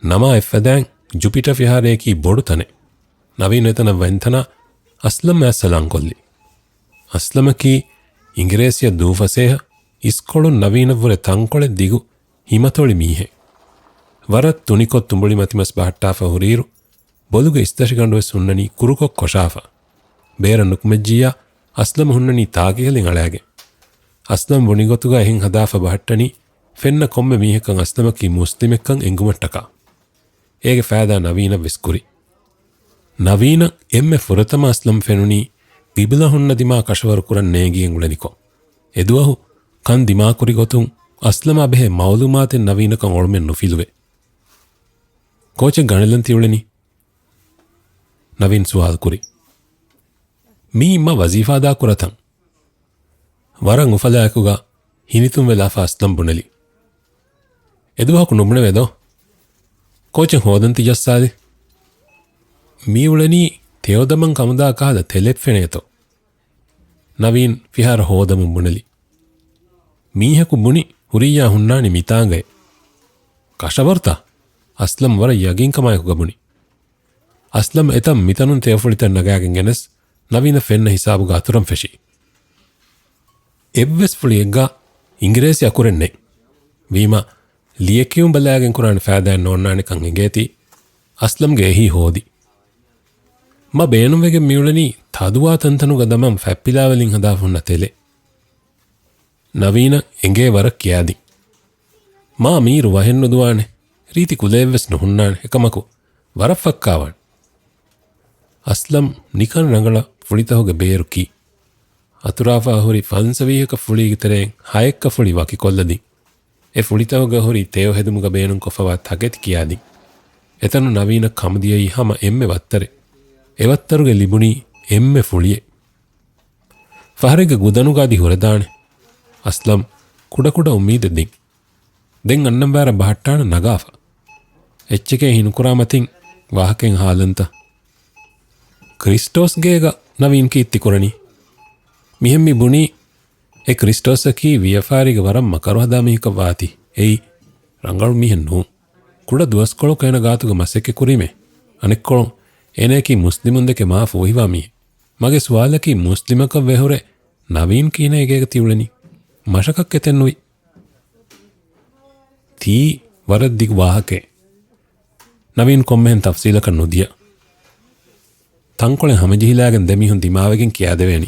ނަމާ އެއްފަދައިން ޖުޕިޓަ ފިހާރަޔަކީ ބޮޑު ތަނެއް. ނަވީން އެތަނަށް ވަންތަނާ އަސްލަމް އައްސަލާން ކޮށްލި. އަސްލަމަކީ އިނގިރޭސިއަށް ދޫ ފަސޭހަ އިސްކޮޅުން ނަވީނަށްވުރެ ތަންކޮޅެއް ދިގު ހިމަތޮޅި މީހެއް. ވަރަށް ތުނިކޮށް ތުނބުޅި މަތިމަސް ބަހައްޓާފަ ހުރިއިރު، ބޮލުގެ އިސްތަށިގަނޑުވެސް ހުންނަނީ ކުރުކޮށް ކޮށާފަ. ބޭރަށް ނުކުމެއްޖިއްޔާ އަސްލަމް ހުންނަނީ ތާކިހެލިން އަޅާގެން. އަސްލަމް ބުނި ގޮތުގަ އެހެން ހަދާފަ ބަހައްޓަނީ ފެންނަ ކޮންމެ މީހަކަށް އަސްލަމަކީ މުސްލިމެއްކަން އެނގުމަށްޓަކާ. އޭގެ ފައިދާ ނަވީނަށް ވެސް ކުރި. ނަވީނަށް އެންމެ ފުރަތަމަ އަސްލަމް ފެނުނީ ގިބްލަ ހުންނަ ދިމާ ކަށަވަރު ކުރަން ނޭނގިގެން އުޅެނިކޮށް. އެދުވަހު ކަން ދިމާކުރި ގޮތުން އަސްލަމާ ބެހޭ މައުލޫމާތެއް ނަވީނަކަށް އޮޅުމެއް ނުފިލުވޭ. ކޯޗެއް ގަނެލަން ތިއުޅެނީ؟ ނަވީން ސުވާލު ކުރި. މީ މަ ވަޒީފާ ދާ ކުރަތަން. ވަރަށް އުފަލާއެކުގަ ހިނިތުންވެލާފަ އަސްލަމް ބުނެލި. އެދުވަހަކު ނުބުނެވޭ ދޯ؟ ކޯޗެއް ހޯދަން ތި ޖައްސާލި. މީ އުޅެނީ ތެޔޮ ދަމަން ކަމުދާ ކަހަލަ ތެލެއް ފެނޭތޯ. ނަވީން ފިހާރަ ހޯދަމުން ބުނެލި. މީހަކު ބުނި ހުރިއްޔާ ހުންނާނީ މިތާނގައޭ. ކަށަވަރުތަ؟ އަސްލަމް ވަރަށް ޔަގީންކަމާއެކުގަ ބުނި. އަސްލަމް އެތަން މިތަނުން ތެޔޮފުޅިތައް ނަގާގެން ގެނެސް، ނަވީނަށް ފެންނަ ހިސާބުގަ އަތުރަން ފެށި. އެއްވެސް ފުޅިއެއްގަ އިނގިރޭސި އަކުރެއް ނެތް. ވީމަ، ލިޔެކިޔުން ބަލާގެން ކުރާނެ ފައިދާއެއް ނޯންނާނެކަން އެނގޭތީ، އަސްލަމްގެ އެހީ ހޯދި. މަ ބޭނުންވެގެން މިއުޅެނީ ތަދުވާ ތަންތަނުގަ ދަމަން ފަތްޕިލާވެލިން ހަދާފަ ހުންނަ ތެލެއް. ނަވީނަށް އެނގޭ ވަރަށް ކިޔާދިން. މާ މީރު ވަހެއް ނުދުވާނެ، ރީތި ކުލައެއްވެސް ނުހުންނާނެ، އެކަމަކު ވަރަށް ފައްކާވާނެ. އަސްލަމް ނިކަން ރަނގަޅަށް ފުޅިތަކުގެ ބޭރު ކީ. އަތުރާފާ ހުރި ފަންސަވީހަކަށް ފުޅީގެ ތެރެއިން ހައެއްކަ ފުޅި ވަކިކޮށްލަދިން. އެ ފުޅިތަކުގަ ހުރި ތެޔޮ ހެދުމުގަ ބޭނުންކޮށްފަވާ ތަކެތި ކިޔާދިން. އެތަނުން ނަވީނަށް ކަމުދިޔައީ ހަމަ އެންމެ ވައްތަރެއް. އެ ވައްތަރުގެ ލިބުނީ އެންމެ ފުޅިއެއް. ފަހަރެއްގެ ގުދަނުގަ އަދި ހުރެދާނެ. އަސްލަމް ކުޑަކުޑަ އުއްމީދެއް ދިން. ދެން އަންނަން ވާރަށް ބަހައްޓާނަ ނަގާފަ. އެއްޗެކޭ ހީނުކުރާ މަތިން ވާހަކައެއް ހާލަންތަ؟ ކްރިސްޓޯސް ގޭގަ ނަވީން ކީއްތި ކުރަނީ؟ މިހެން މި ބުނީ، އެ ކްރިސްޓޯސްއަކީ ވިޔަފާރީގެ ވަރަށް މަކަރު ހަދާ މީހަކަށް ވާތީ. އެއީ ރަނގަޅު މީހެއް ނޫން. ކުޑަ ދުވަސްކޮޅަކު އޭނަ ގާތުގަ މަސައްކަތް ކުރީމޭ. އަނެއްކޮޅުން އޭނައަކީ މުސްލިމުންދެކެ މާ ފޫހިވާ މީހެއް. މަގެ ސުވާލަކީ މުސްލިމަކަށް ވޭހުރެ ނަވީން ކިހިނެއް އެގޭގަ ތިއުޅެނީ؟ މަށަކަށް އެތެއް ނުވި. ތީ ވަރަށް ދިގު ވާހަކައެއް. ނަވީން ކޮންމެހެން ތަފްސީލަކަށް ނުދިޔަ. ތަންކޮޅެއް ހަމަޖެހިލާގެން ދެމީހުން ދިމާވެގެން ކިޔާދެވޭނީ.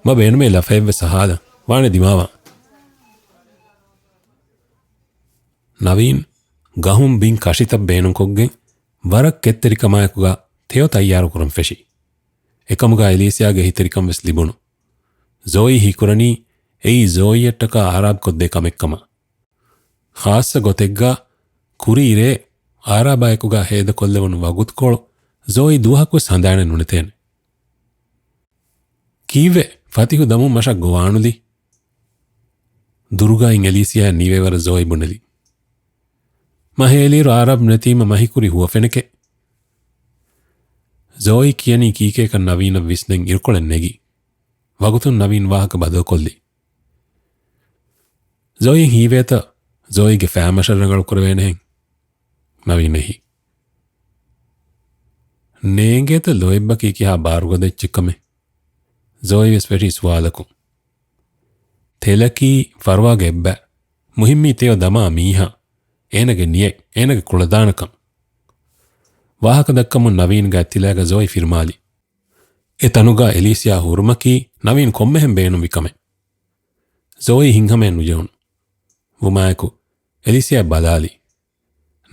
މަ ބޭނުމޭ ލަފައެއްވެސް އަހާލަން. ވާނެ ދިމާވާން. ނަވީން ގަހުން ބިން ކަށިތައް ބޭނުންކޮށްގެން ވަރަށް ކެތްތެރިކަމާއެކުގަ ތެޔޮ ތައްޔާރުކުރަން ފެށި. އެކަމުގަ އެލީސިއާގެ އެހީތެރިކަން ވެސް ލިބުނު. ޒޯއީ ހީކުރަނީ އެއީ ޒޯއީއަށްޓަކާ އާރާބްކޮށްދޭ ކަމެއްކަމަށް. ޚާއްޞަ ގޮތެއްގަ ކުރީ ރޭ އާރާބާއެކުގަ ހޭދަކޮށްލެވުނު ވަގުތުކޮޅު ޒޯއީ ދުވަހަކުވެސް ހަނދާނެއް ނުނެތޭނެ. ކީއްވެ ފަތިހު ދަމުން މަށަށް ގޮވާނުލީ؟ ދުރުގައިން އެލީސިއާ ނީވޭވަރަށް ޒޯއީ ބުނެލި. މަހޭލިއިރު އާރާބް ނެތީމަ މަހިކުރި ހުވަފެނެކޭ. ޒޯއީ ކިޔަނީ ކީކޭކަން ނަވީނަށް ވިސްނެން އިރުކޮޅެއް ނެގި. ވަގުތުން ނަވީން ވާހަކަ ބަދަލުކޮށްލި. ޒޯއީ ހީވޭތަ؟ ޒޯއީގެ ފައި މަށަށް ރަނގަޅު ކުރެވޭނެހެން. ނަވީން އެހި. ނޭނގޭތަ ލޯތްބަކީ ކިހާ ބާރުގަދަ އެއްޗެއްކަމެއް؟ ޒޯއީ ވެސް ފެށީ ސުވާލަކުން. ތެލަކީ ފަރުވާގެ އެއްބަ. މުހިއްމީ ތެޔޮ ދަމާ މީހާ، އޭނަގެ ނިޔަތް، އޭނަގެ ކުޅަދާނަކަން. ވާހަކަ ދައްކަމުން ނަވީންގެ އަތްތިލާގަ ޒޯއީ ފިރުމާލި. އެ ތަނުގަ އެލީސިއާ ހުރުމަކީ ނަވީން ކޮންމެހެން ބޭނުންވި ކަމެއް. ޒޯއީ ހިތްހަމައެއް ނުޖެހުނު. ވުމާއެކު އެލީސިއާ ބަލާލި.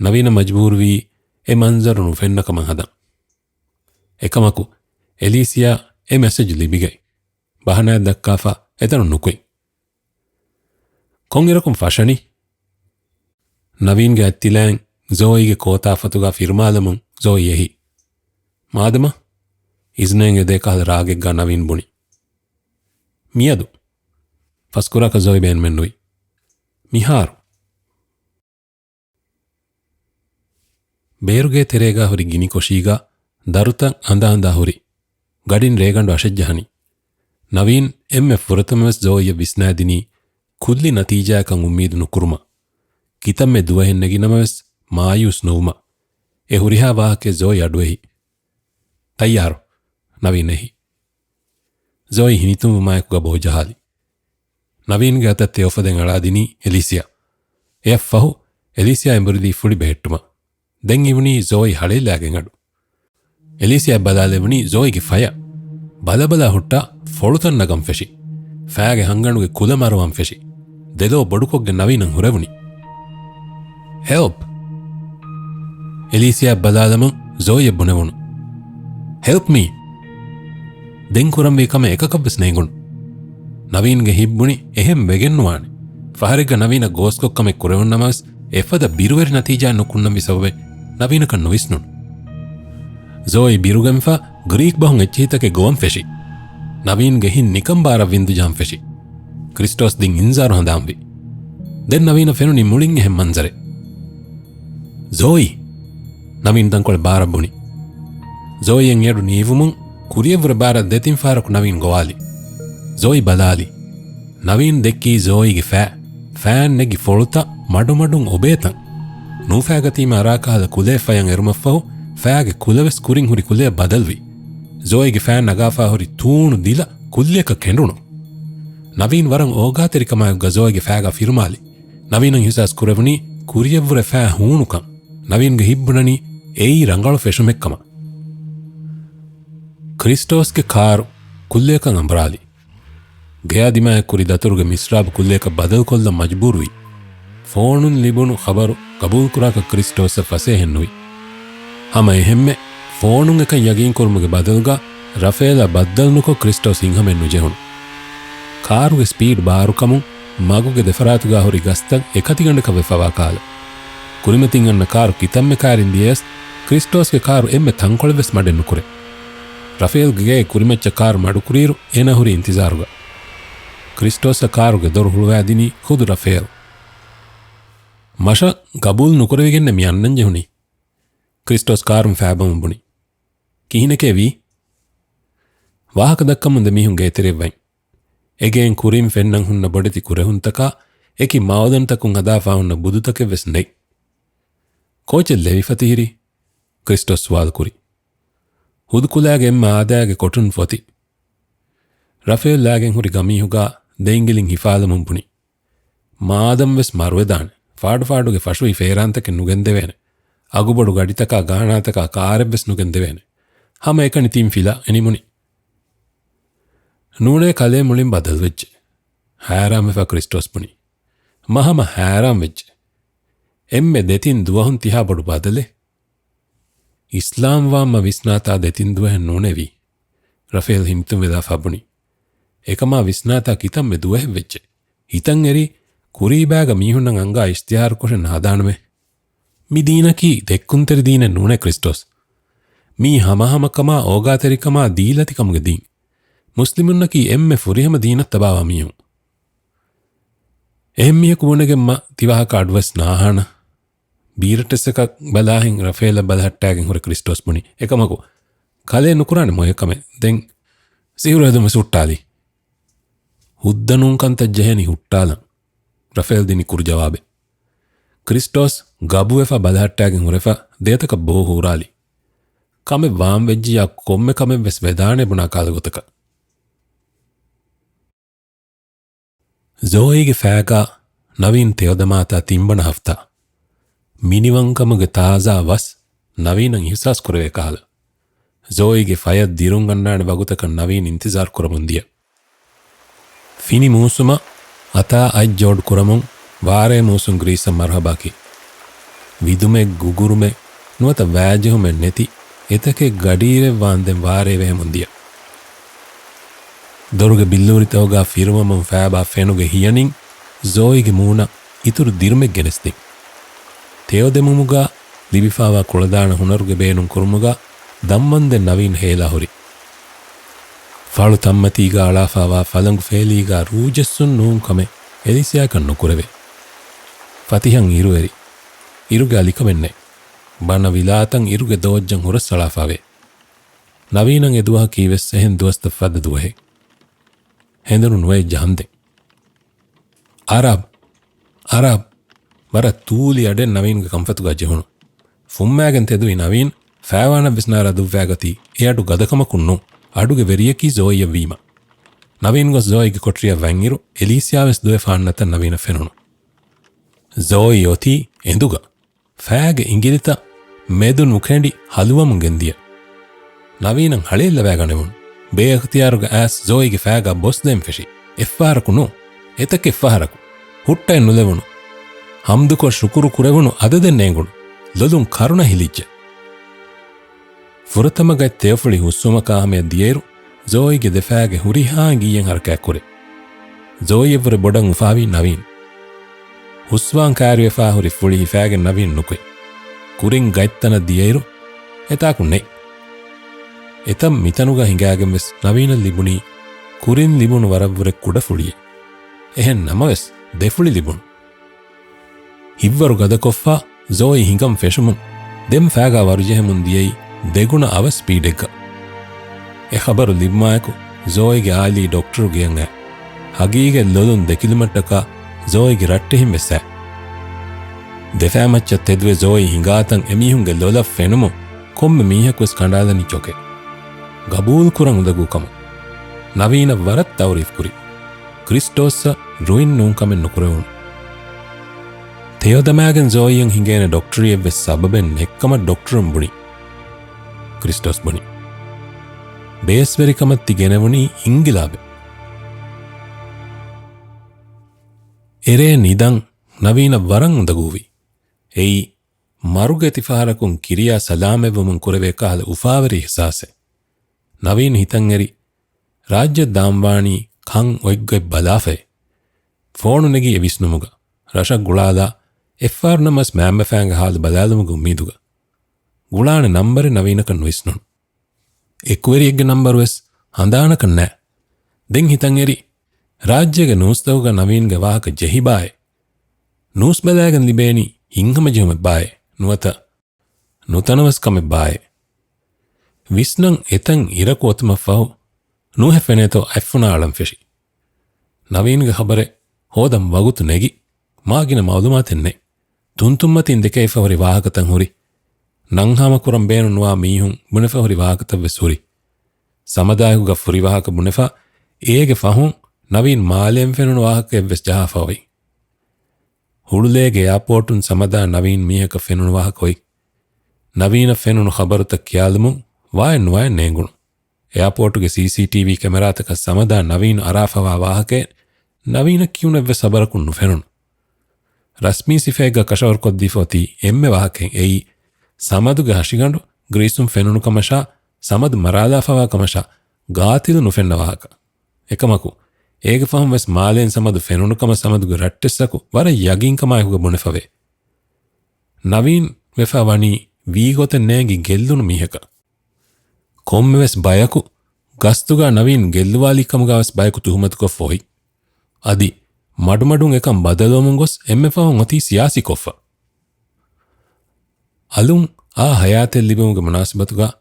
ނަވީނަށް މަޖްބޫރުވީ އެ މަންޒަރު ނުފެންނަ ކަމަށް ހަދަން. އެކަމަކު، އެލީސިއާ އެ މެސެޖް ލިބިގަތް. ބަހަނާއެއް ދައްކާފަ އެތަނުން ނުކުތް. ކޮންއިރަކުން ފަށަނީ؟ ނަވީންގެ އަތްތިލައިން ޒޯއީގެ ކޯތާފަތުގަ ފިރުމާލަމުން ޒޯއީ އެހި. މާދަމާ؟ އިޒްނައެއް އެދޭ ކަހަލަ ރާގެއްގަ ނަވީން ބުނި. މިއަދު. ފަސްކުރާކަށް ޒޯއީ ބޭނުމެއްނުވި. މިހާރު. ބޭރުގޭ ތެރޭގަ ހުރި ގިނި ކޮށީގަ ދަރުތައް އަނދަ އަނދާ ހުރި. ގަޑިން ރޭގަނޑު އަށެއް ޖަހަނީ. ނަވީން އެންމެ ފުރަތަމަވެސް ޒޯއީއަށް ވިސްނާދިނީ ކުއްލި ނަތީޖާއަކަށް އުއްމީދު ނުކުރުމަށް. ކިތަންމެ ދުވަހެއް ނެގި ނަމަވެސް މާޔޫސް ނުވުމަށް. އެ ހުރިހާ ވާހަކައެއް ޒޯއީ އަޑުއެހި. ތައްޔާރު؟ ނަވީން އެހި. ޒޯއީ ހިނިތުންވުމާއެކުގަ ބޯޖަހާލި. ނަވީންގެ އަތަށް ތެޔޮފަދައިން އަޅާދިނީ އެލީސިއާ. އެއަށްފަހު އެލީސިއާ އެނބުރިލީ ފުޅި ބެހެއްޓުމަށް. ދެން އިވުނީ ޒޯއީ ހަޅޭލާގެން އަޑު. އެލީސިއާ ބަލާލެވުނީ ޒޯއީގެ ފަޔަށް. ބަލަބަލާ ހުއްޓާ ފޮޅުތައް ނަގަން ފެށި. ފައިގެ ހަންގަނޑުގެ ކުލަ މަރުވަން ފެށި. ދެލޯ ބޮޑުކޮށްގެން ނަވީނަށް ހުރެވުނީ. ހެލްޕް! އެލީސިއާ ބަލާލަމުން ޒޯއީއަށް ބުނެވުނު. ހެލްޕް މީ! ދެން ކުރަންވީ ކަމެއް އެކަކަށްވެސް ނޭނގުނު. ނަވީންގެ ހިތް ބުނި އެހެން ވެގެންނުވާނެ. ފަހަރެއްގަ ނަވީނަށް ގޯސްކޮށް ކަމެއް ކުރެވުނު ނަމަވެސް، އެފަދަ ބިރުވެރި ނަތީޖާއެއް ނުކުންނަންވީ ސަބަބެއް ނަވީނަކަށް ނުވިސްނުނު. ޒޯއީ ބިރުގެންފަ ގްރީކް ބަހުން އެއްޗިހިތަކެއް ގޮވަން ފެށި. ނަވީންގެ ހިތް ނިކަން ބާރަށް ވިންދު ޖަހަން ފެށި. ކްރިސްޓޯސް ދިން އިންޒާރު ހަނދާންވި. ދެން ނަވީނަށް ފެނުނީ މުޅިން އެހެން މަންޒަރެއް. ޒޯއީ! ނަވީން ތަންކޮޅެއް ބާރަށް ބުނި. ޒޯއީއަށް އެއަޑު ނީވުމުން ކުރިއަށްވުރެ ބާރަށް ދެތިން ފަހަރަކު ނަވީން ގޮވާލި. ޒޯއީ ބަލާލި. ނަވީން ދެއްކީ ޒޯއީގެ ފައި، ފައިން ނެގި ފޮޅުތައް މަޑުމަޑުން އޮބޭތަން. ނޫފައިގަތީމަ އަރާކަހަލަ ކުލައެއް ފަޔަށް އެރުމަށްފަހު، ފައިގެ ކުލަވެސް ކުރިން ހުރި ކުލަޔަށް ބަދަލުވި. ޒޯއީގެ ފައިން ނަގާފާ ހުރި ތޫނު ދިލަ ކުއްލިއަކަށް ކެނޑުނު. ނަވީން ވަރަށް އޯގާތެރިކަމާއެކުގަ ޒޯއީގެ ފައިގަ ފިރުމާލި. ނަވީނަށް އިހުސާސް ކުރެވުނީ ކުރިއަށްވުރެ ފައި ހޫނުކަން. ނަވީންގެ ހިތް ބުނަނީ އެއީ ރަނގަޅު ފެށުމެއްކަމަށް. ކްރިސްޓޯސްގެ ކާރު ކުއްލިއަކަށް އަނބުރާލި. ގެޔާ ދިމާއަށް ކުރި ދަތުރުގެ މިސްރާބު ކުއްލިއަކަށް ބަދަލުކޮށްލަން މަޖުބޫރުވި. ފޯނުން ލިބުނު ޚަބަރު ގަބޫލުކުރާކަށް ކްރިސްޓޯސްއަށް ފަސޭހައެއްނުވި. ހަމަ އެހެންމެ، ފޯނުން އެކަން ޔަގީންކުރުމުގެ ބަދަލުގަ ރަފޭލަށް ބައްދަލުނުކޮށް ކްރިސްޓޯސް ހިތްހަމައެއް ނުޖެހުނު. ކާރުގެ ސްޕީޑް ބާރުކަމުން މަގުގެ ދެފަރާތުގަ ހުރި ގަސްތައް އެކަތިގަނޑަކަށް ވެފަވާ ކަހަލަ. ކުރިމަތިން އަންނަ ކާރު ކިތަންމެ ކައިރިން ދިޔަޔަސް، ކްރިސްޓޯސްގެ ކާރު އެންމެ ތަންކޮޅެއްވެސް މަޑެއް ނުކުރޭ. ރަފޭލްގެ ގޭގެ ކުރިމައްޗަށް ކާރު މަޑުކުރިއިރު އޭނާ ހުރީ އިންތިޒާރުގަ. ކްރިސްޓޯސްއަށް ކާރުގެ ދޮރު ހުޅުވާދިނީ ޚުދު ރަފޭލް. މަށަށް ގަބޫލު ނުކުރެވިގެންނޭ މި އަންނަން ޖެހުނީ. ކްރިސްޓޯސް ކާރުން ފައިބަމުން ބުނި. ކިހިނެކޭ ވީ؟ ވާހަކަ ދައްކަމުން ދެ މީހުން ގޭތެރެއަށްވަން. އެގޭން ކުރިން ފެންނަން ހުންނަ ބޮޑެތި ކުރެހުންތަކާ އެކި މައުދަންތަކުން ހަދާފާ ހުންނަ ބުދުތަކެއްވެސް ނެތް. ކޯޗެއް ލެވިފަ ތިހިރީ؟ ކްރިސްޓޯސް ސުވާލުކުރި. ހުދުކުލާގެ އެންމެ އާދައިގެ ކޮޓުން ފޮތި. ރަފޭލް ލާގެން ހުރި ގަމީހުގާ ދެއިނގިލިން ހިފާލަމުން ބުނި. މާދަމްވެސް މަރުވެދާނެ. ފާޑުފާޑުގެ ފަށުވި ފޭރާންތަކެއް ނުގެންދެވޭނެ. އަގުބޮޑު ގަޑިތަކާ ގާނާތަކާ ކާރެއްވެސް ނުގެންދެވޭނެ. ހަމައެކަނި ތިން ފިލާ އެނިމުނި. ނޫނޭ ކަލޭ މުޅިން ބަދަލުވެއްޖެ. ހައިރާންވެފަ ކްރިސްޓޯސް ބުނި. މަ ހަމަ ހައިރާންވެއްޖެ. އެންމެ ދެތިން ދުވަހުން ތިހާ ބޮޑު ބަދަލެއް. އިސްލާމްވާންމަ ވިސްނާތާ ދެތިން ދުވަހެއް ނޫނެވީ. ރަފޭލް ހިނިތުންވެލާފާ ބުނި. އެކަމާ ވިސްނާތާ ކިތަންމެ ދުވަހެއްވެއްޖެ. ހިތަށް އެރީ ކުރީބާގަ މީހުންނަށް އަންގާ އިޝްތިހާރުކޮށެއް ނާދާނަމޭ. މި ދީނަކީ ދެއްކުންތެރި ދީނެއް ނޫނޭ ކްރިސްޓޯސް. މީ ހަމަހަމަކަމާ އޯގާތެރިކަމާ ދީލަތިކަމުގެ ދީން. މުސްލިމުންނަކީ އެންމެ ފުރިހަމަ ދީނަށް ތަބާވާ މީހުން. އެހެން މީހަކު ބުނެގެން މަ ތިވާހަކަ އަޑުވެސް ނާހާނަ. ބީރަ ޓެސްޓަކަށް ބަލާހެން ރަފޭލަށް ބަލަހައްޓާގެން ހުރެ ކްރިސްޓޯސް ބުނި. އެކަމަކު، ކަލޭ ނުކުރާނެ މޮޔަކަމެއް. ދެން ސިހުރު ހެދުން ވެސް ހުއްޓާލީ. ހުއްދަ ނޫން ކަންތައް ޖެހޭނީ ހުއްޓާލަން. ރަފޭލް ދިނީ ކުރު ޖަވާބެއް. ކްރިސްޓޯސް ގަބުވެފަ ބަލަހައްޓާގެން ހުރެފަ ދޭތަކަށް ބޯ ހޫރާލި. ކަމެއް ވާން ވެއްޖިއްޔާ ކޮންމެ ކަމެއް ވެސް ވެދާނެ ބުނާ ކާލަ ގޮތަކަށް. ޒޯއީގެ ފައިގާ ނަވީން ތެޔޮދަމާތާ ތިންބަނަ ހަފްތާ. މިނިވަންކަމުގެ ތާޒާ ވަސް ނަވީނަށް އިހުސާސް ކުރެވޭ ކަހަލަ. ޒޯއީގެ ފަޔަށް ދިރުން އަންނާނެ ވަގުތަކަށް ނަވީން އިންތިޒާރު ކުރަމުން ދިޔަ. ފިނި މޫސުމަށް އަތާ އަތް ޖޯޑު ކުރަމުން ވާރޭ މޫސުން ގްރީސަށް މަރުހަބާކީ. ވިދުމެއް، ގުގުރުމެއް ނުވަތަ ވާޖެހުމެއް ނެތި އެތަކެއް ގަޑީރެއް ވާންދެން ވާރޭ ވެހެމުން ދިޔަ. ދޮރުގެ ބިއްލޫރިތަކުގާ ފިރުމަމުން ފައިބާ ފެނުގެ ހިޔަނިން ޒޯއީގެ މޫނަށް އިތުރު ދިރުމެއް ގެނެސްދިން. ތެޔޮދެމުމުގާ ލިބިފާވާ ކުޅަދާނަ ހުނަރުގެ ބޭނުން ކުރުމުގާ ދަންވަންދެން ނަވީން ހޭލާ ހުރި. ފަޅު ތަންމަތީގާ އަޅާފާވާ ފަލަނގު ފޭލީގާ ރޫޖެއްސުން ނޫން ކަމެއް އެލިސިއާއަކަށް ނުކުރެވޭ. ފަތިހަން އިރުއެރި. އިރުގެ އަލިކަމެއް ނެތް. ބަނަ ވިލާތަން އިރުގެ ދޯއްޖަން ހުރަސްއަޅާފާވޭ. ނަވީނަށް އެދުވަހަކީ ވެސް އެހެން ދުވަސްތައް ފަދަ ދުވަހެއް. ހެނދުނު ނުވައެއް ޖަހަންދެން. އާރާބް! އާރާބް! ވަރަށް ތޫލި އަޑެއް ނަވީންގެ ކަންފަތުގާ ޖެހުނު. ފުއްމާގެން ތެދުވި ނަވީން ފައިވާނަށް ވެސް ނާރާ ދުއްވާގަތީ އެ އަޑު ގަދަކަމަކުން ނޫން، އަޑުގެ ވެރިޔަކީ ޒޯއީއަށް ވީމަ. ނަވީން ގޮސް ޒޯއީގެ ކޮޓަރިއަށް ވަންއިރު އެލީސިއާ ވެސް ދުވެފަ އަންނަތަން ނަވީނަށް ފެނުނު. ޒޯއީ އޮތީ އެނދުގަ. ފައިގެ އިނގިލިތައް މެދު ނުކެނޑި ހަލުވަމުން ގެންދިޔަ. ނަވީނަށް ހަޅޭއްލަވާގަނެވުނު. ބޭއިޚްތިޔާރުގަ އައިސް ޒޯއީގެ ފައިގާ ބޮސްދޭން ފެށި. އެއްފަހަރަކު ނޫން. އެތަކެއް ފަހަރަކު. ހުއްޓައެއް ނުލެވުނު. ހަމްދުކޮށް ޝުކުރު ކުރެވުނު އަދަދެއް ނޭނގުނު. ލޮލުން ކަރުނަ ހިލިއްޖެ. ފުރަތަމަ ގަތް ތެޔޮފުޅި ހުސްވުމަކާ ހަމަޔަށް ދިޔައިރު، ޒޯއީގެ ދެފައިގެ ހުރިހާ އިނގިއްޔެއް ހަރަކާތްކުރޭ. ޒޯއީއަށްވުރެ ބޮޑަށް އުފާވީ ނަވީން. ހުސްވާން ކައިރިވެފާ ހުރި ފުޅި ހިފާގެން ނަވީން ނުކުތް. ކުރިން ގަތްތަނަށް ދިޔައިރު، އެތާކު ނެތް. އެތަން މިތަނުގަ ހިނގާގެން ވެސް ނަވީނަށް ލިބުނީ ކުރިން ލިބުނު ވަރަށްވުރެ ކުޑަ ފުޅިއެއް. އެހެން ނަމަވެސް، ދެފުޅި ލިބުނު. ހިތްވަރު ގަދަކޮށްފަ ޒޯއީ ހިނގަން ފެށުމުން ދެން ފައިގާ ވަރުޖެހެމުން ދިޔައީ ދެގުނަ އަވަސް ސްޕީޑެއްގަ. އެ ޚަބަރު ލިބުމާއެކު ޒޯއީގެ އާއިލީ ޑޮކްޓަރު ގެޔަށް އައި. ހަގީގަތް ލޮލުން ދެ ކިލުމީޓަރަކާ ޒޯއީގެ ރައްޓެހިން ވެސް އައި. ދެފައިމައްޗަށް ތެދުވެ ޒޯއީ ހިނގާތަން އެމީހުންގެ ލޮލަށް ފެނުމުން ކޮންމެ މީހަކުވެސް ކަނޑާލަނީ ޗޮކެއް. ގަބޫލު ކުރަން އުނދަގޫ ކަމަށް. ނަވީނަށް ވަރަށް ތައުރީފް ކުރި. ކްރިސްޓޯސްއަށް ރުއިން ނޫން ކަމެއް ނުކުރެވުނު. ތެޔޮދަމާގެން ޒޯއީއަށް ހިނގޭނެ ޑޮކްޓަރީއެއްވެސް ސަބަބެއް ނެތްކަމަށް ޑޮކްޓަރުން ބުނި. ކްރިސްޓޯސް ބުނި. ބޭސްވެރިކަމަށް ތި ގެނެވުނީ އިންގިލާބެއް. އެރޭ ނިދަން ނަވީނަށް ވަރަށް އުނދަގޫވި. އެއީ، މަރުގެ ތިފަހަރަކުން ކިރިޔާ ސަލާމަތްވުމުން ކުރެވޭ ކަހަލަ އުފާވެރި އިޙްސާސެއް. ނަވީން ހިތަށް އެރި، ރާއްޖެ ދާންވާނީ ކަން އޮތްގޮތް ބަލާފައި. ފޯނު ނެގި އެ ވިސްނުމުގަ، ރަށަށް ގުޅާލާ، އެއްފަހަރު ނަމަވެސް މައިންބަފައިންގެ ހާލު ބަލާލުމުގެ އުއްމީދުގަ. ގުޅާނެ ނަންބަރެއް ނަވީނަކަށް ނުވިސްނުނު. އެކުވެރިއެއްގެ ނަންބަރުވެސް ހަނދާނަކަށް ނާ. ދެން ހިތަށް އެރި، ރާއްޖޭގެ ނޫސްތަކުގަ ނަވީންގެ ވާހަކަ ޖެހިބާއޭ. ނޫސް ބަލާގެން ލިބޭނީ ހިތްހަމަޖެހުމެއްބާއޭ ނުވަތަ ނުތަނަވަސް ކަމެއްބާއޭ. ވިސްނަން އެތަން އިރަކު އޮތުމަށްފަހު، ނޫހެއް ފެނޭތޯ އަތްފުނާ އަޅަން ފެށި. ނަވީންގެ ޚަބަރެއް ހޯދަން ވަގުތު ނެގި، މާ ގިނަ މައުލޫމާތެއް ނެތް. ތުންތުންމަތީން ދެކެވިފަ ހުރި ވާހަކަތައް ހުރި. ނަންހާމަ ކުރަން ބޭނުން ނުވާ މީހުން ބުނެފަ ހުރި ވާހަކަތައްވެސް ހުރި. ސަމަދާއެކުގަ ފުރި ވާހަކަ ބުނެފަ، އޭގެ ފަހުން ނަވީން މާލެއިން ފެނުނު ވާހަކައެއްވެސް ޖަހާފަ އޮތް. ހުޅުލޭގެ އެއާޕޯޓުން ސަމަދާ ނަވީން މީހަކަށް ފެނުނު ވާހަކަ އޮތް. ނަވީނަށް ފެނުނު ޚަބަރުތައް ކިޔާލުމުން ވާއެއް ނުވާއެއް ނޭނގުނު. އެއާޕޯޓުގެ ސީސީޓީވީ ކެމެރާތަކަށް ސަމަދާ ނަވީން އަރާފަވާ ވާހަކައެއް ނަވީނަށް ކިޔުނެއްވެސް ޚަބަރަކުން ނުފެނުނު. ރަސްމީ ސިފައެއްގަ ކަށަވަރުކޮށްދީފަ އޮތީ އެންމެ ވާހަކައެއް. އެއީ، ސަމަދުގެ ހަށިގަނޑު ގްރީސުން ފެނުނު ކަމަށާ، ސަމަދު މަރާލާފަވާ ކަމަށާ، ގާތިލު ނުފެންނަ ވާހަކަ. އެކަމަކު، އޭގެ ފަހުން ވެސް މާލޭން ސަމަދު ފެނުނު ކަމަށް ސަމަދުގެ ރައްޓެއްސަކު ވަރަށް ޔަގީންކަމާއެކުގަ ބުނެފަވޭ. ނަވީން ވެފަ ވަނީ ވީގޮތެއް ނޭނގި ގެއްލުނު މީހަކަށް. ކޮންމެވެސް ބަޔަކު ގަސްތުގަ ނަވީން ގެއްލުވާލީ ކަމުގަ ވެސް ބަޔަކު ތުހުމަތުކޮށްފަ އޮތް. އަދި މަޑުމަޑުން އެކަން ބަދަލުވަމުން ގޮސް އެންމެ ފަހުން އޮތީ ސިޔާސީކޮށްފަ. އަލުން އާ ހަޔާތެއް ލިބުމުގެ މުނާސަބަތުގަ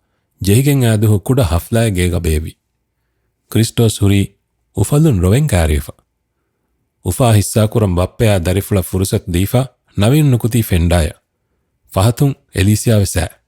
ޖެހިގެން އާދުހު ކުޑަ ހަފްލާއެއް ގޭގަ ބޭއްވި. ކްރިސްޓޯސް ހުރީ އުފަލުން ރޮވެން ކާރިވެފަ. އުފާ ހިއްސާކުރަން ބައްޕަޔާ ދަރިފުޅަށް ފުރުސަތު ދީފަ ނަވީން ނުކުތީ ފެންޑާޔަށް. ފަހަތުން އެލީސިޔާ ވެސް އައި.